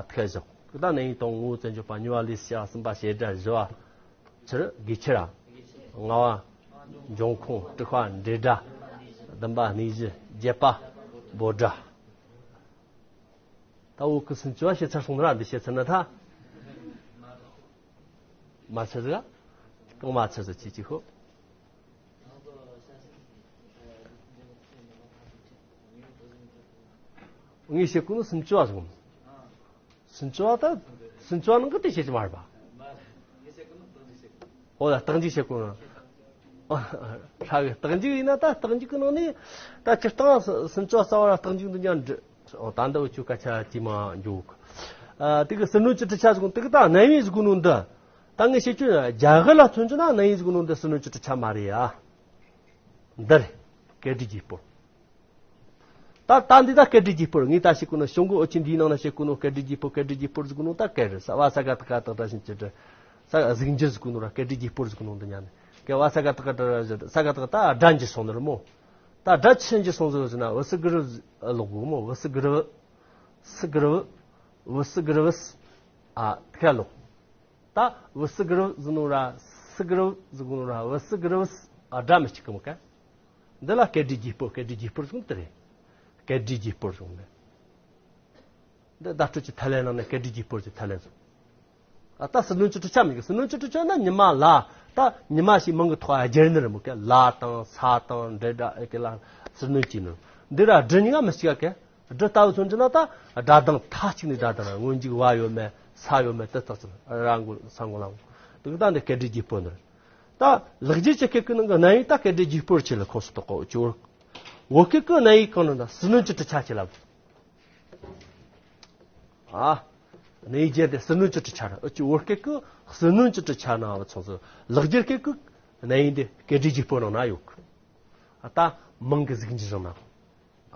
ཐད་བཞག་གི་ད་གནམ་ཡིག་དང་པོ་ངོ་བོ་བཙན་བྱོལ་བ། གཉིས་པ་ལས་བྱ། གསུམ་པ་བྱེད་སྒྲ། བཞི་བ་ཕྱིར་དགེ་ཁྱེར་ར། ལྔ་བ་འབྱུང་ཁུངས། དྲུག་པ་འབྲེལ་སྒྲ། བདུན་པ་གནས་གཞི། བརྒྱད་པ་འབོད་སྒྲ། ད་འུ་ཀི་སུམ་ཅུ་བ་བཤད་ཚར་སོང་ན་ར་འདི་བཤད་ཚར་ན་ད། མ་ཚར་ཟིག་ག་གང་མ་ཚར་ཟིག་ཅི་ཅི་ཤོད། ངས་བཤད་གོ་ནོ་སུམ་ཅུ་བ་ཟིག་སུམ་ཅུ་བ་ད། སུམ་ཅུ་བ་ནང་གི་དེ་བཤད་ཀྱི་མ་རེད་པ། འོ་ད་རྟགས་འཇུག་བཤད་གོ་ནོ། ཧྲ་གི་རྟགས་འཇུག་ཡིན་ན་ད་རྟགས་འཇུག་གི་ནང་ནས་ད་སྤྱིར་བཏང་སུམ་ཅུ་བ་རྩ་བ་ར་རྟགས་འཇུག་འདི་ཉན་འདྲི། འོ་ད་འདི་འུ་ཆོ་སྐད་ཆ་ཅི་མ་འཇུག་ཨ་དེ་གི་ཟུར་སྣོན་གྱི་གྲུབ་ཆ་ཟིག་དེ་གི་ད་གནམ་ཡིག་ཟིག་གོ་ནོ་འདི། ད་ངས་བཤད་རྒྱུ་རྒྱ་གར་ལ་མཚོན་རྒྱུ་ན་གནམ་ཡིག་ཟིག་གོ་ནོ་འདི་ཟུར་སྣོན་གྱི་གྲུབ་ཆ་མ་རེད་ཡ། འདི་རེད། སྐད་སྒྲའི་རྒྱས་སྤོར། ད་ད་འདི་ད་སྐད་སྒྲའི་རྒྱས་སྤོར་ངས་ད་བཤད་གོ་ནོ་ཞང་གི་འུ་ཆོ་འདིའི་ནང་ན་བཤད་གོ་ནོ་སྐད་སྒྲའི་རྒྱས་སྤོར་སྐད་སྒྲའི་རྒྱས་སྤོར་ཟེར་གོ་ནོ་ད་སྐད་རེད་ས་བ་ས་ག་ཏ་ག་ཏ་སྒྲ་ཞིག་ཅི་སྒྲ། ས་ག་གཟུགས་འགྱུར་ཟེར་གོ་ནོ་ར་སྐད་སྒྲའི་རྒྱས་སྤོར་ཟེར་གོ་ནོ་འདི་ཉན་ནས་སྐད་བ་ས་ག་ཏ་ག་ཏ་ར་ཟེར་ས་ག་ཏ་ག་ད་སྒྲ་འགྱུར་སོང་ནི་རེད་མོ། ད་སྒྲ་ཆི་འགྱུར་སོང་ཟེར་ཟེར་ན་བི་སི་གི་རི་ལོག་གོ་མོ་བི་སི་གི་རི་བི་སི་གི་རི་བི་བི་སི་གི་རི་བི་ཨ་ཐ་ལོག་ད་བི་སི་གི་རི་བི་ཟེར་ནོ་ར་སི་གི་རི་བི་ཟེར་གོ་ནོ་ར་བི་སི་གི་རི་བི་ཨ་སྒྲ་མི་གཅིག་གི་མོ་ཀ། འདི་ལ་སྐད་སྒྲའི་རྒྱས་སྤོར་སྐད་སྒྲའི་རྒྱས་སྤོར་ཟེར་གོ་ནོ་དེ་རེད། སྐད་སྒྲའི་རྒྱས་སྤོར་ཟེར་གོ་ནོ། འདི་བརྡ་སྤྲོད་ཀྱི་ཐབས་ལམ་ནང་ནས་སྐད་སྒྲའི་རྒྱས་སྤོར་གྱི་ཐབས་ལམ་ཟེར། ཨ་ད་ཟུར་སྣོན་གྱི་གྲུབ་ཆ་མི་དགོས། ཟུར་སྣོན་གྱི་གྲུབ་ཆ་ན་ཉི་མ་ལ་ད་ཉི་མ་ཞིག་མིང་གི་ཐོག་སྦྱར་ནི་རེད་མོ་ཀ། ལ་དང་ས་དང་འབྲེལ་སྒྲ་ཨེ་ཀ་ལ་ཟུར་སྣོན་གྱི་ནི་འདི་ར་སྒྲ་གཉིས་ཀ་མི་གཅིག་ག་ཀ། སྒྲ་ལྟ་བུ་མཚོན་གྱི་ན་ད་སྒྲ་གདངས་མཐའ་གཅིག་ནས་སྒྲ་གདངས་ར་སྔོན་འཇུག་བ་ཡོད་མེད་ས་ཡོད་མེད་དེ་རྟགས་ཅན་ར་མགོ་ས་མགོ་ལ་མགོ་དེ་གི་ད་འདི་སྐད་སྒྲའི་རྒྱས་སྤོར་ནི་རེད། ད་ལེགས་སྦྱར་གྱི་སྐད་ཀྱི་ནང་གི་གནམ་ཡིག་ད་སྐད་སྒྲའི་རྒྱས་སྤོར་ཆེད་ལ་ཁོངས་སུ་གཏོགས་གོ་ཅོ། བོད་སྐད་ཀྱི་གནམ་ཡིག་གང་ནི་ད་ཟུར་སྣོན་གྱི་གྲུབ་ཆ་ཆེད་ལ། ཨ། གནས་ཡིག་སྦྱར་ཏེ་ཟུར་གནོན་གྱི་གྲུབ་ཆ་རེད། འུ་ཅག་བོད་སྐད་ཀྱི་ཟུར་གནོན་གྱི་གྲུབ་ཆ་ནང་ལ་མཚུངས་སོ། ལེགས་སྦྱར་སྐད་ཀྱི་གནས་ཡིག་འདི་སྐད་སྒྲའི་རྒྱུད་པོ་ནང་ན་ཡོད་གི། ཨ་ད་མིང་གི་གཟུགས་འགྱུར་རང་ན། ཨ་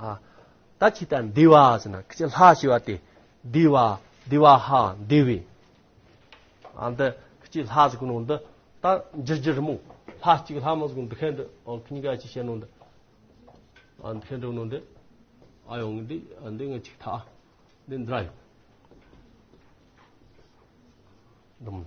ད་ཅི་ལྟར་འདི་བ་ཟེར་ན་ཁི་ཅི་ལྷ་ཞེས་པ་དེ། འདི་བ། འདི་བ་ཧ། འདི་བས། ཨ་འདི་ཁི་ཅི་ལྷ་ཟེར་གོ་ནོ་འདི་ད་འགྱུར་རྒྱུ་རེད་མོ། ལྷ་གཅིག་ལྷ་མོ་ཟེར་གོ་འདི་ཁན་འདི་ཨང་ཁི་གཉིས་ཀ་ཅི་བཤད་ནོ་འདི། ཨ་འདི་ཁན་འདི་ནོ་འདི། ཨ་ཡོང་འདི་ཨ་འདི་ངས་ཅིག་ཐ། འདི་འདྲ་ཡོད། འདི་མོ།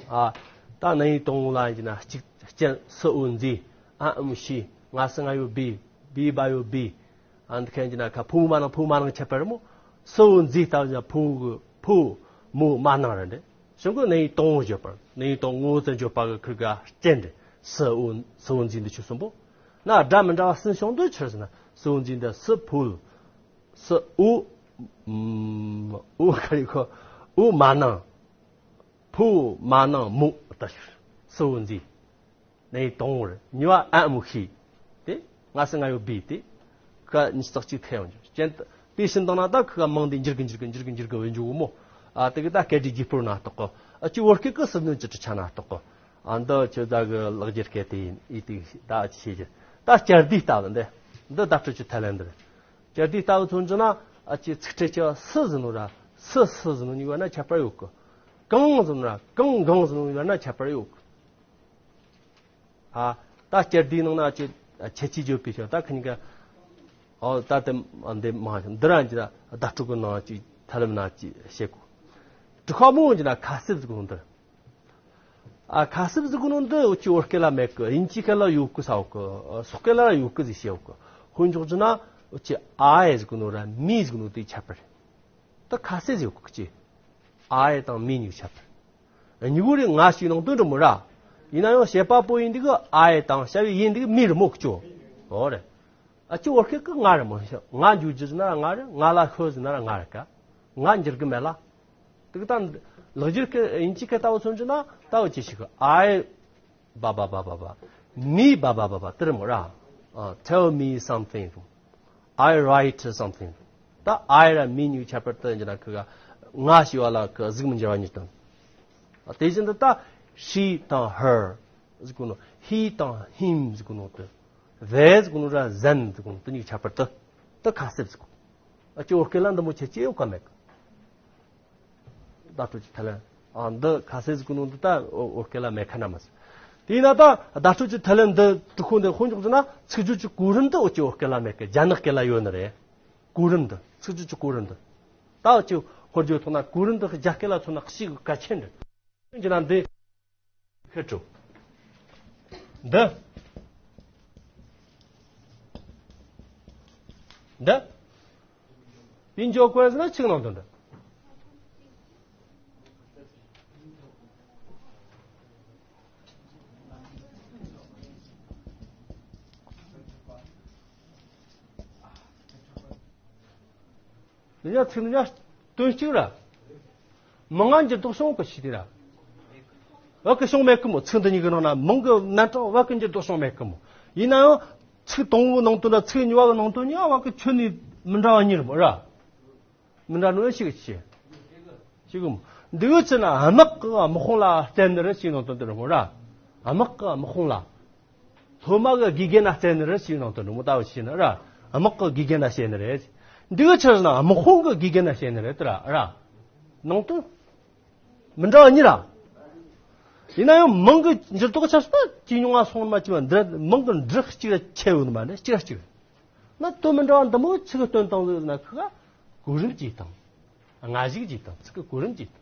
ཨ་ད་གནས་ཡིག་དང་པོ་ལ་ཡིན་ན་གཅིག་སྤྱན་སུ་འོ་མཛེས། ཨ་ཨམ་ཤི། ང་སུ་ང་ཡོད་བི། བི་བ་ཡོད་བི། ཨ་འདི་ཁན་གྱི་ན་ཁ་ཕུ་མ་ནང་ཕུ་མ་ནང་ཁྱད་པར་མོ། སུ་འོ་མཛེས་ལྟ་བུ་ཕུ་གུ་ཕུ་མོ་མ་ནང་རེད་འདྲེ། གཞུང་གི་གནས་ཡིག་དང་པོ་བརྗོད་པ། གནས་ཡིག་དང་པོ་ངོ་བོ་དུ་བརྗོད་པ་གི་ཁུར་ག་སྤྱན་འདྲེ། སུ་འོ་སུ་འོ་མཛེས་འདི་ཆུ་གསུམ་པོ། ན་སྒྲ་མི་འདྲ་བ་གསུམ་བྱུང་འདོད་ཆེར་ཟེར་ན་སུ་འོ་མཛེས་འདི་སུ་ཕུ། སུ་འོ། ཨུམ། འོ་ག་རེ་ཁོ། འོ་མ་ནང་། ཕུ་མ་ནང་མོ་ལྟ་ཞིག་སུ་འོ་མཛེས། གནས་ཡིག་དང་པོ་རེད། གཉིས་པ་ཨ་མོ་ཤི། དེ་ང་སུ་ང་ཡོད་བི་དེ། ཁ་གཉིས་རྩག་གཅིག་ཐེ་ཡོང་རྒྱུ་ཅན་དེ་བྱིན་བཏང་ན་ད་ཁི་ག་མིང་དེ་འགྱུར་གི་འགྱུར་གི་འགྱུར་གི་འགྱུར་གི་བེད་འཇུག་གི་མོ། ཨ་དེ་གི་ད་སྐད་སྒྲའི་རྒྱུད་པོ་ན་གཏོགས་གོ། ཨ་ཅི་བོད་སྐད་གི་ཟུར་གནོན་གྱི་གྲུབ་ཆ་ན་གཏོགས་གོ། ཨ་འདི་ཁྱོད་ད་གི་ལེགས་སྦྱར་སྐད་དེ་ཡིན་ཨི་དེ་ད་ཨ་ཅི་བྱེད་རྒྱུ། ད་སྦྱར་སྡེ་ལྟ་བུ་འདི་འདི་བརྡ་སྤྲོད་ཀྱི་ཐབས་ལམ་འདི་རེད། སྦྱར་སྡེ་ལྟ་བུ་མཚོན་རྒྱུ་ན་ཨ་ཅི་ཚིག་ཕྲད་ཀྱི་སུ་ཟེར་ནོ་ར་སུ་སུ་ཟེར་ནོ་གཉིས་བར་ན་ཁྱད་པར་ཡོད་གི། གང་ཟེར་ནོ་ར་གང་གང་ཟེར་ནོ་གཉིས་བར་ན་ཁྱད་པར་ཡོད་གི། ཨ་ད་སྦྱར་སྡེའི་ནང་ན་ཅི་ཁྱད་ཆོས་བརྗོད་པའི་ཕྱིར་ད་ཁི་གཉིས་ཀ། ཨོ་ད་དེ་འདི་མ་འདི་རང་ཅི་ད་བརྡ་སྤྲོད་གི་ནང་ཅི་ཐབས་ལམ་ན་ཅི་བཤད་གོ། དྲུག་པ་མོ་ཅི་ན་ཁ་གསབ་ཟེར་གོ་ནོ་འདི། ཨ་ཁ་གསབ་ཟེར་གོ་ནོ་འདི་འུ་ཅི་བོད་སྐད་ལ་མེད་གི། དབྱིན་ཇིའི་སྐད་ལ་ཡོད་གི་ས་འོ་གི། སོག་སྐད་ལ་ཡོད་གི་ཟེར་བཤད་འོ་གི། དཔེ་འཇོག་རྒྱུ་ན་འུ་ཅི་ཨའི་ཟེར་གོ་ནོ་ར་མི་ཟེར་གོ་ནོ་དེ་ཁྱད་པར། ད་ཁ་གསབ་ཟེར་གོ་གི་ཅི། ཨའི་དང་མི་གཉིས་ཁྱད་པར། གཉིས་པོ་རེ་ང་ཞིག་ནང་དོན་འགྲོ་མོ་ར། ཡིན་ན་ཡང་བྱེད་པ་པོ་ཡིན་འདི་གི་ཨའི་དང་བྱ་བའི་ཡིན་འདི་གི་མི་རེད་མོ་གི་ཅོ། འོ་རེད། ཨ་ཅི་བོད་སྐད་ཀི་ང་རེད་མོ། ང་འཇུག་རྒྱུ་ཟེར་ན་ར་ང་རེད། ང་ལ་ཤོད་ཟེར་ན་ར་ང་རེད་ཀ། ང་འགྱུར་གི་མེད་ལ། དེ་གི་ད་ལེགས་སྦྱར་སྐད་དབྱིན་ཇིའི་སྐད་ལྟ་བུ་མཚོན་རྒྱུ་ན་ལྟ་བུ་ཅི་ཞིག་གི་ཨའི། བ་བ་བ་བ་བ། མི་བ་བ་བ་བ་དེ་རེད་མོ་ར། ཨ། tell me something། I write something། ད་ཨའི་ར་མི་གཉིས་ཁྱད་པར་དུ་འཇོག་ན་ཁི་ག་ང་ཞེས་པ་ལ་ཁི་གཟུགས་མི་འགྱུར་བ་གཉིས་དང་། དེ་བཞིན་དུ་ད་she་དང་her་ཟེར་གོ་ནོ། he་དང་him་ཟེར་གོ་ནོ་དེ། they་ཟེར་གོ་ནོ་ར་them་ཟེར་གོ་ནོ་དེ་གཉིས་ཁྱད་པར་དུ་དེ་ཁ་གསབ་ཟེར་གོ། ཨ་ཅི་བོད་སྐད་ལ་འདི་མོ་ཁྱད་ཆོས་ཡོད་ག་མེད་གི། བརྡ་སྤྲོད་ཀྱི་ཐབས་ལམ། ཨ་འདི་ཁ་གསབ་ཟེར་གོ་ནོ་འདི་ད་བོད་སྐད་ལ་མེད་ཁ་ན་མ་ཟེར། དེས་ན་ད་བརྡ་སྤྲོད་ཀྱི་ཐབས་ལམ་འདི་དྲུག་པོ་འདི་དཔེ་འཇོག་རྒྱུ་ན་ཚིག་སྦྱོར་གྱི་གོ་རིམ་འདི་འུ་ཅི་བོད་སྐད་ལ་མེད་གི། རྒྱ་ནག་སྐད་ལ་ཡོད་ནི་རེད། གོ་རིམ་འདི་ཚིག་སྦྱོར་གྱི་གོ་རིམ་འདི། ད་འུ་ཅི་དཔེ་བརྗོད་ཐོག་ན་གོ་རིམ་འདི་རྒྱ་སྐད་ལ་མཚོན་ན་ཞེ་གི་གལ་ཆེན་རེད། འདི་ན་འདི། ཁེ་ཀྲོ། འདི། འདི། ཡིན་འཇོག་དགོས་ཟེར་ན་ཆིག་ནང་དོན་འདི། འདི་ཡང་ཚིག་འདི་ཡང་དོན་གཅིག་ར། མང་ང་འགྱུར་ལྡོག་བྱུང་གི་ཤི་དེ་ར། བ་གི་བྱུང་མེད་གི་མོ། ཚིག་འདི་གཉིས་ཀྱི་ནང་ན་མང་གི་རྣམ་གྲངས་བ་གི་འགྱུར་ལྡོག་བྱུང་མེད་གི་མོ། ཡིན་ན་ཡང་ཚིག་དང་པོའི་ནང་དོན་དང་ཚིག་གཉིས་པ་གི་ནང་དོན་གཉིས་བ་གི་ཁྱོན་ནས་མི་འདྲ་བ་གཉིས་རེད་མོ་ར། མི་འདྲ་ནོ་ཞིག་ཆེ། ཞིག་གམ། འདི་བོ་ཆེ་ན་དམག་གི་དམག་དཔུང་ལ་བརྟེན་ནི་རེད་ཞིག་ནང་དོན་དེ་རེད་མོ་ར། དམག་གི་དམག་དཔུང་ལ། སློབ་མ་གི་དགེ་རྒན་ལ་བརྟེན་ནི་རེད་ཞིག་ནང་དོན་རེད་མོ། ལྟ་བུ་ཆེ་ན་ར། དམག་གི་དགེ་རྒན་ལ་བརྟེན་ནི་རེད། འདི་བོ་ཆེ་ན་དམག་དཔུང་གི་དགེ་རྒན་ལ་བརྟེན་ནི་རེད་དེ་ར་ར། ནང་དོན། མི་འདྲ་བ་གཉིས་ར། ཡིན་ན་ཡང་མིང་གི་འགྱུར་ལྡོག་ཆ་ས་ཇེ་ཉུང་ང་སོང་མ་ཅི་བ་འདི་མིང་གི་འབྲི་གཅིག་ར་ཆེ་ཡོད་མ་ནི་གཅིག་ར་གཅིག་རེད། ན་དོན་མི་འདྲ་བ་འདི་མོ་ཚིག་གི་སྟོན་སྟངས་ཟེར་ན་ཁི་ག་གོ་རིམ་གྱིས་དང་། སྔ་གཞུག་གྱིས་དང་ཚིག་གི་གོ་རིམ་གྱིས་དང་།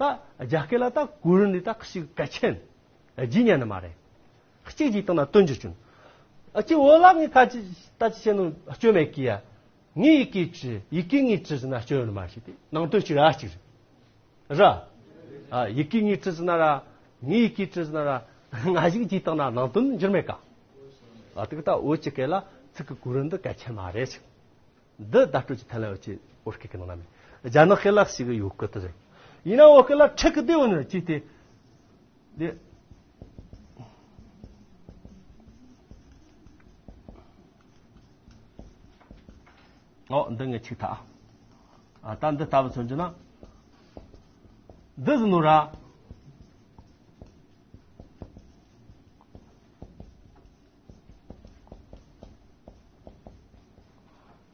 ད་རྒྱ་སྐད་ལ་ད་གོ་རིམ་ནི་ད་ཞིག་གལ་ཆེན། རྗེས་ཉན་ནི་མ་རེད། གཅིག་གྱིས་དང་ན་དོན་གྱིས་བསྐྱོན། ཨ་ཅི་འོ་ལ་ངས་ཁ་ཅི་ད་ཅི་བྱས་ནོ་སྐྱོན་མེད་ཀི་ཡ། ངའི་ཡི་གེ་བྲི་ཡི་གེ་ངའི་བྲི་ཟེར་ན་སྐྱོན་ཡོད་ནི་མ་ཞིག་དེ་ནང་དོན་གཅིག་ར་གཅིག་རེད། ར། ཨ་ཡི་གེ་ངའི་བྲི་ཟེར་ན་ར། ངའི་ཡི་གེ་བྲི་ཟེར་ན་ར། སྔ་གཞུག་གྱིས་དང་ན་ནང་དོན་འགྱུར་མེད་ཀ། ཨ་དེ་གི་ད་འོ་ཅི་སྐད་ལ་ཚིག་གི་གོ་རིམ་འདི་གལ་ཆེན་མ་རེད་ཅིག། འདི་བརྡ་སྤྲོད་ཀྱི་ཐད་ལ་འོ་ཅི་བོད་སྐད་ཀྱི་ནང་ན་མེད། རྒྱ་ནག་སྐད་ལ་ཞིག་གི་ཡོད་གི་དེ་རེད། ཡིན་ན་བོད་སྐད་ལ་ཁྲིད་གི་དེ་འོ་ནི་ཅི་སྟེ། འདི། ཨོ་འདི་ངས་ཆིག་ཐག་ཨ་ད་འདི་ལྟ་བུ་མཚོན་རྒྱུ་ན། འདི་ཟིན་ནོ་ར།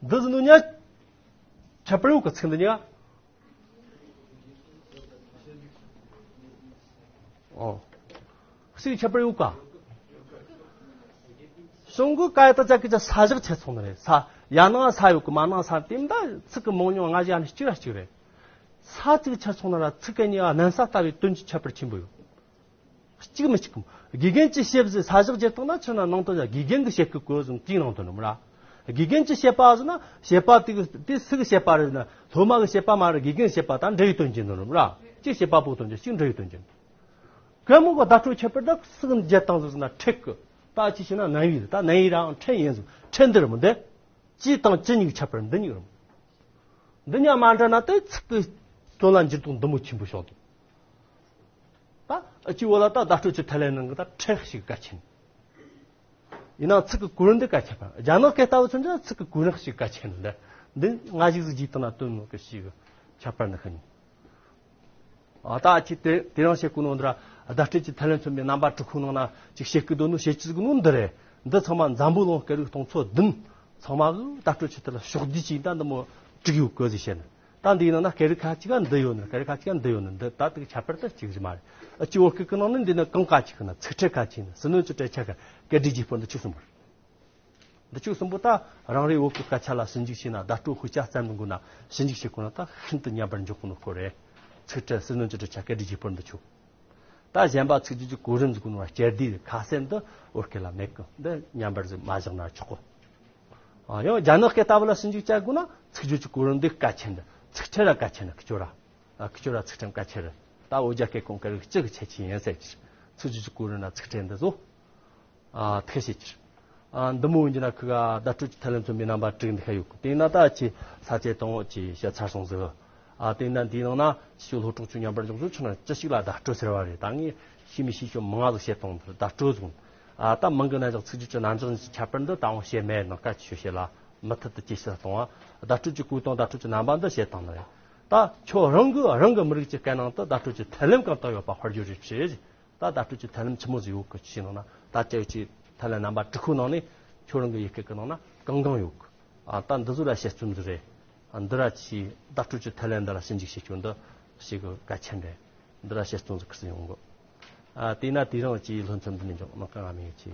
འདི་ཟིན་ནོ་ཉ། ཁྱད་པར་ཡོད་གི་ཚིག་འདི་ཉ། ཨོ། ཚིག་ཁྱད་པར་ཡོད་ག། གཞུང་གི་ཀ་ཡ་ཏ་ཅ་གི་ཅ་ས་བཞག་ཆད་སོང་ནི་རེད། ས་ཡ་ནང་ས་ཡོད་གི་མ་ནང་ས་དེ་འདྲ་ཚིག་གི་མང་ཉུང་ང་ཞིག་ཡང་གཅིག་ར་གཅིག་རེད། ས་གཅིག་ཆད་སོང་ན་ར་ཚིག་གི་གཉིས་ཀ་སྣང་ས་ལྟ་བུའི་དོན་གྱི་ཁྱད་པར་ཆེན་པོ་ཡོད། གཅིག་མི་གཅིག་གམ། དགེ་རྒན་གྱི་ཞེས་ཟེར་ས་བཞག་བརྗེ་བཏང་ན་ཆི་ན་ནང་དོན་ཡང་དགེ་རྒན་གྱི་བཤད་སྐད་གོ་ཟིན་དེའི་ནང་དོན་རུམ་ར། དགེ་རྒན་གྱི་བཤད་པ་ཟེར་ན་བཤད་པ་དེ་གི་དེ་སུ་གི་བཤད་པ་རེད་ན་སློབ་མ་གི་བཤད་པ་མ་རེད། དགེ་རྒན་བཤད་པ་དང་འབྲེལ་བའི་དོན་གྱི་འདུན་རུམ་ར། གཅིག་བཤད་པ་པོ་དོན་གྱི་གཅིག་འབྲེལ་བའི་དོན་གྱི་འདུན། གད་མོ་གི་བརྡ་སྤྲོད་ཁྱད་པར་དག་སུ་གི་བརྗེ་བཏང་ཟིན་ན་ཁྲེག་གི། ད་ཅི་བྱས་ན་ནན་ཡི་རེད། ད་ནན་ཡི་རའང་ཁྲེན་ཡིན་ཟིན་ཁྲེན་འདི་རུ་མི་འདི། ཅི་དང་ཅི་གཉིས་ཀྱི་ཁྱད་པར་འདི་གཉིས་རུམ། འདི་གཉིས་མ་འདྲ་ན་དེ་ཚིག་གི་དོན་ལ་འགྱུར་ལྡོག་འདི་མོ་ཆེན་པོ་བྱུང་འདུག་ད་ཨ་ཅི་བོ་ལ་ད་བརྡ་སྤྲོད་ཀྱི་ཐད་ལ་ནང་གི་ད་ཁྲེག་ཞིག་གལ་ཆེན། ཡིན་ནའང་ཚིག་གི་གོ་རིམ་འདི་གལ་ཆེན་པ། རྒྱ་ནག་སྐད་ལྟ་བུ་ཚོ་འདི་ཚིག་གི་གོ་རིམ་ཞིག་གལ་ཆེན་འདི། འདི་ང་ཞིག་ཟིག་བགྱིས་བཏང་ན་དོན་མོ་གི་ཞིག་ཁྱད་པར་འདི་ཤི་ནི། ཨ་ད་ཨ་ཅི་དེ་དེ་རང་བཤད་གོ་ནོ་འདི་ར་བརྡ་སྤྲོད་ཀྱི་ཐད་ལ་མཚོན་པའི་རྣམ་པ་དྲུག་ཁོ་ནང་ན་ཅིག་བཤད་གི་འདུག་ནོ་བཤད་ཀྱི་ཟིག་ནོ་འདི་རེད། འདི་ཚང་མ་འཛམ་བུ་གླིང་སྐད་རིགས་སྟོང་ཚོ་བདུན་ཚང་མ་གི་བརྡ་སྤྲོད་ཀྱི་ཐད་ལ་ཕྱོགས་བསྡུས་ཅིག་ད་འདི་མོ་བསྒྲིགས་ཡོད་གི་ཟིག་བཤད་ནི། ད་འདིའི་ནང་ན་སྐད་རིགས་ཁ་ཅིག་ག་འདི་ཡོད་ནི། སྐད་རིགས་ཁ་ཅིག་ག་འདི་ཡོད་ནི། འདི་ད་དེ་ཁྱད་པར་དུ་གཅིག་ཟིག་མ་རེད། ཨ་ཅི་བོ་སྐད་ཀྱི་ནང་ནི་འདི་ནི་གང་ག་ཅིག་གི་ན་ཚིག་ཕྲད་གལ་ཆེ་ནི། ཟིན་ནོ་ཅི་ཕྲད་ཆ་ག་སྐད་སྒྲིག་བྱེད་པོ་འདི་ཆུ་གསུམ་པོ་རེད། འདི་ཆུ་གསུམ་པོ་ད་རང་རེའི་བོད་ཀྱི་སྐད་ཆ་ལ་ཞིབ་འཇུག་བྱས་ན། བརྡ་སྤྲོད་དཔེ་ཆ་བཙལ་འགོ་ན་ཞིབ་འཇུག་བྱེད་དགོས་ན་ད་ཤིན་ཏུ་ཉམས་པར་འཇོག་གོ་ནོ་ཁོ་རེད། ཚིག་ཕྲད་ཟིན་ནོ་ཅི་ཕྲད་ཆ་སྐད་སྒྲིག་བྱེད་པོ་འདི་ཆུ། ད་གཞན་པ་ཚིག་སྦྱོར་གྱི་གོ་རིམ་ཟིག་གོ་ནོ་སྐྱར་ཟློས་ཁ་གསལ་འདི་བོད་སྐད་ལ་མེད་གི། འདི་ཉམས་པར་ཟིག་མ་བཞག་ན་ཆོག་གོ། ཨ་ཡང་རྒྱ་ནག་སྐད་ལྟ་བུ་ལ་ཞིབ་འཇུག་བྱ་དགོས་ན་ཚིག་སྦྱོར་གྱི་གོ་རིམ་འདི་གལ་ཆེན་འདི། ཚིག་ཕྲད་ར་གལ་ཆེན་ནི་ཁི་ཆོ་ར། ཨ་ཁི་ཆོ་ར་ཚིག་ཕྲད་གལ་ཆེ་རེད། ད་འོ་རྒྱ་སྐད་ཁོང་སྐད་རིགས་སྤྱི་གི་ཁྱད་ཆོས་ཡིན་ཟེར་གྱི། ཚིག་སྦྱོར་གྱི་གོ་རིམ་ལ་ཚིག་ཕྲད་འདི་བཟོ། ཨ་ཐེ་ཤེས་ཀྱི། ཨ་འདི་མོ་ཡིན་གྱི་ན་ཁི་ག་བརྡ་སྤྲོད་ཀྱི་ཐད་ལ་མཚོན་པའི་རྣམ་པ་དྲུག་འདི་ཁ་ཡོད་གི། དེ་ན་ད་ཅི་ས་བཅད་དང་ཅི་བཤད་ཚར་སོང་ཟིག། ཨ་དེ་ན་འདིའི་ནང་ན་ཅི་ཞུ་སློབ་གྲོགས་ཚོ་མཉམ་པར་འཇོག་ཚོ་ཆུ་ན་ཅི་ཞིག་ལ་བརྡ་སྤྲོད་ཟེར་བ་རེད། ད་ངས་ཤེས་མི་ཤེས་ཆོ་མང་ང་ཟིག་བཤད་བཏང་། བརྡ་སྤྲོད་ཟིག། ཨ་ད་མང་གི་ན་ཅག་ཚིག་སྦྱོར་གྱི་རྣམ་གཞག་གི་ཁྱད་པར་འདི་ད་འོང་བཤད་མེད་ནང་སྐད་ཆ་ཞུ་བཤད་ལ་མུ་མཐུད་དུ་ཅི་བཤད་བཏང་བ། བརྡ་སྤྲོད་ཀྱི་གོ་དང་བརྡ་སྤྲོད་ཀྱི་རྣམ་པ་འདི་བཤད་བཏང་ནི་རེད། ད་ཁྱོད་རང་གི་རང་གི་མི་རིགས་ཀྱི་སྐད་ནང་དུ་བརྡ་སྤྲོད་ཀྱི་ཐབས་ལམ་གང་དག་ཡོད་པ་དཔར་བརྗོད་རེ་བྱེད། ད་བརྡ་སྤྲོད་ཀྱི་ཐབས་ལམ་ཆི་མོ་ཟིག་ཡོད་གི་ཅི་ནང་ན། ད་ཅི་ཅི་ཐབས་ལམ་རྣམ་པ་དྲུག་ཁོ་ནང་ནས་ཁྱོད་རང་གི་ཡི་གེ་གི་ནང་ན་གང་གང་ཡོད་གི། ཨ་ད་འདི་ཚོ་ར་དཔྱད་རྩོམ་ཟིག་རེད། ཨ་འདི་ར་ཅི་བརྡ་སྤྲོད་ཀྱི་ཐབས་ལམ་འདི་ལ་ཞིབ་འཇུག་བྱེད་རྒྱུ་འདི་ཞིག་གི་གལ་ཆེན་རེད། འདི་ར་དཔྱད་རྩོམ་ཟིག་ཁུར་སེ་ཡོང་གི། ཨ་དེས་ན་དེ་རིང་ཅི་སློབ་ཚན་འདི་ནས་འཇོག་ནང་གང་ང་མེད་ཅི།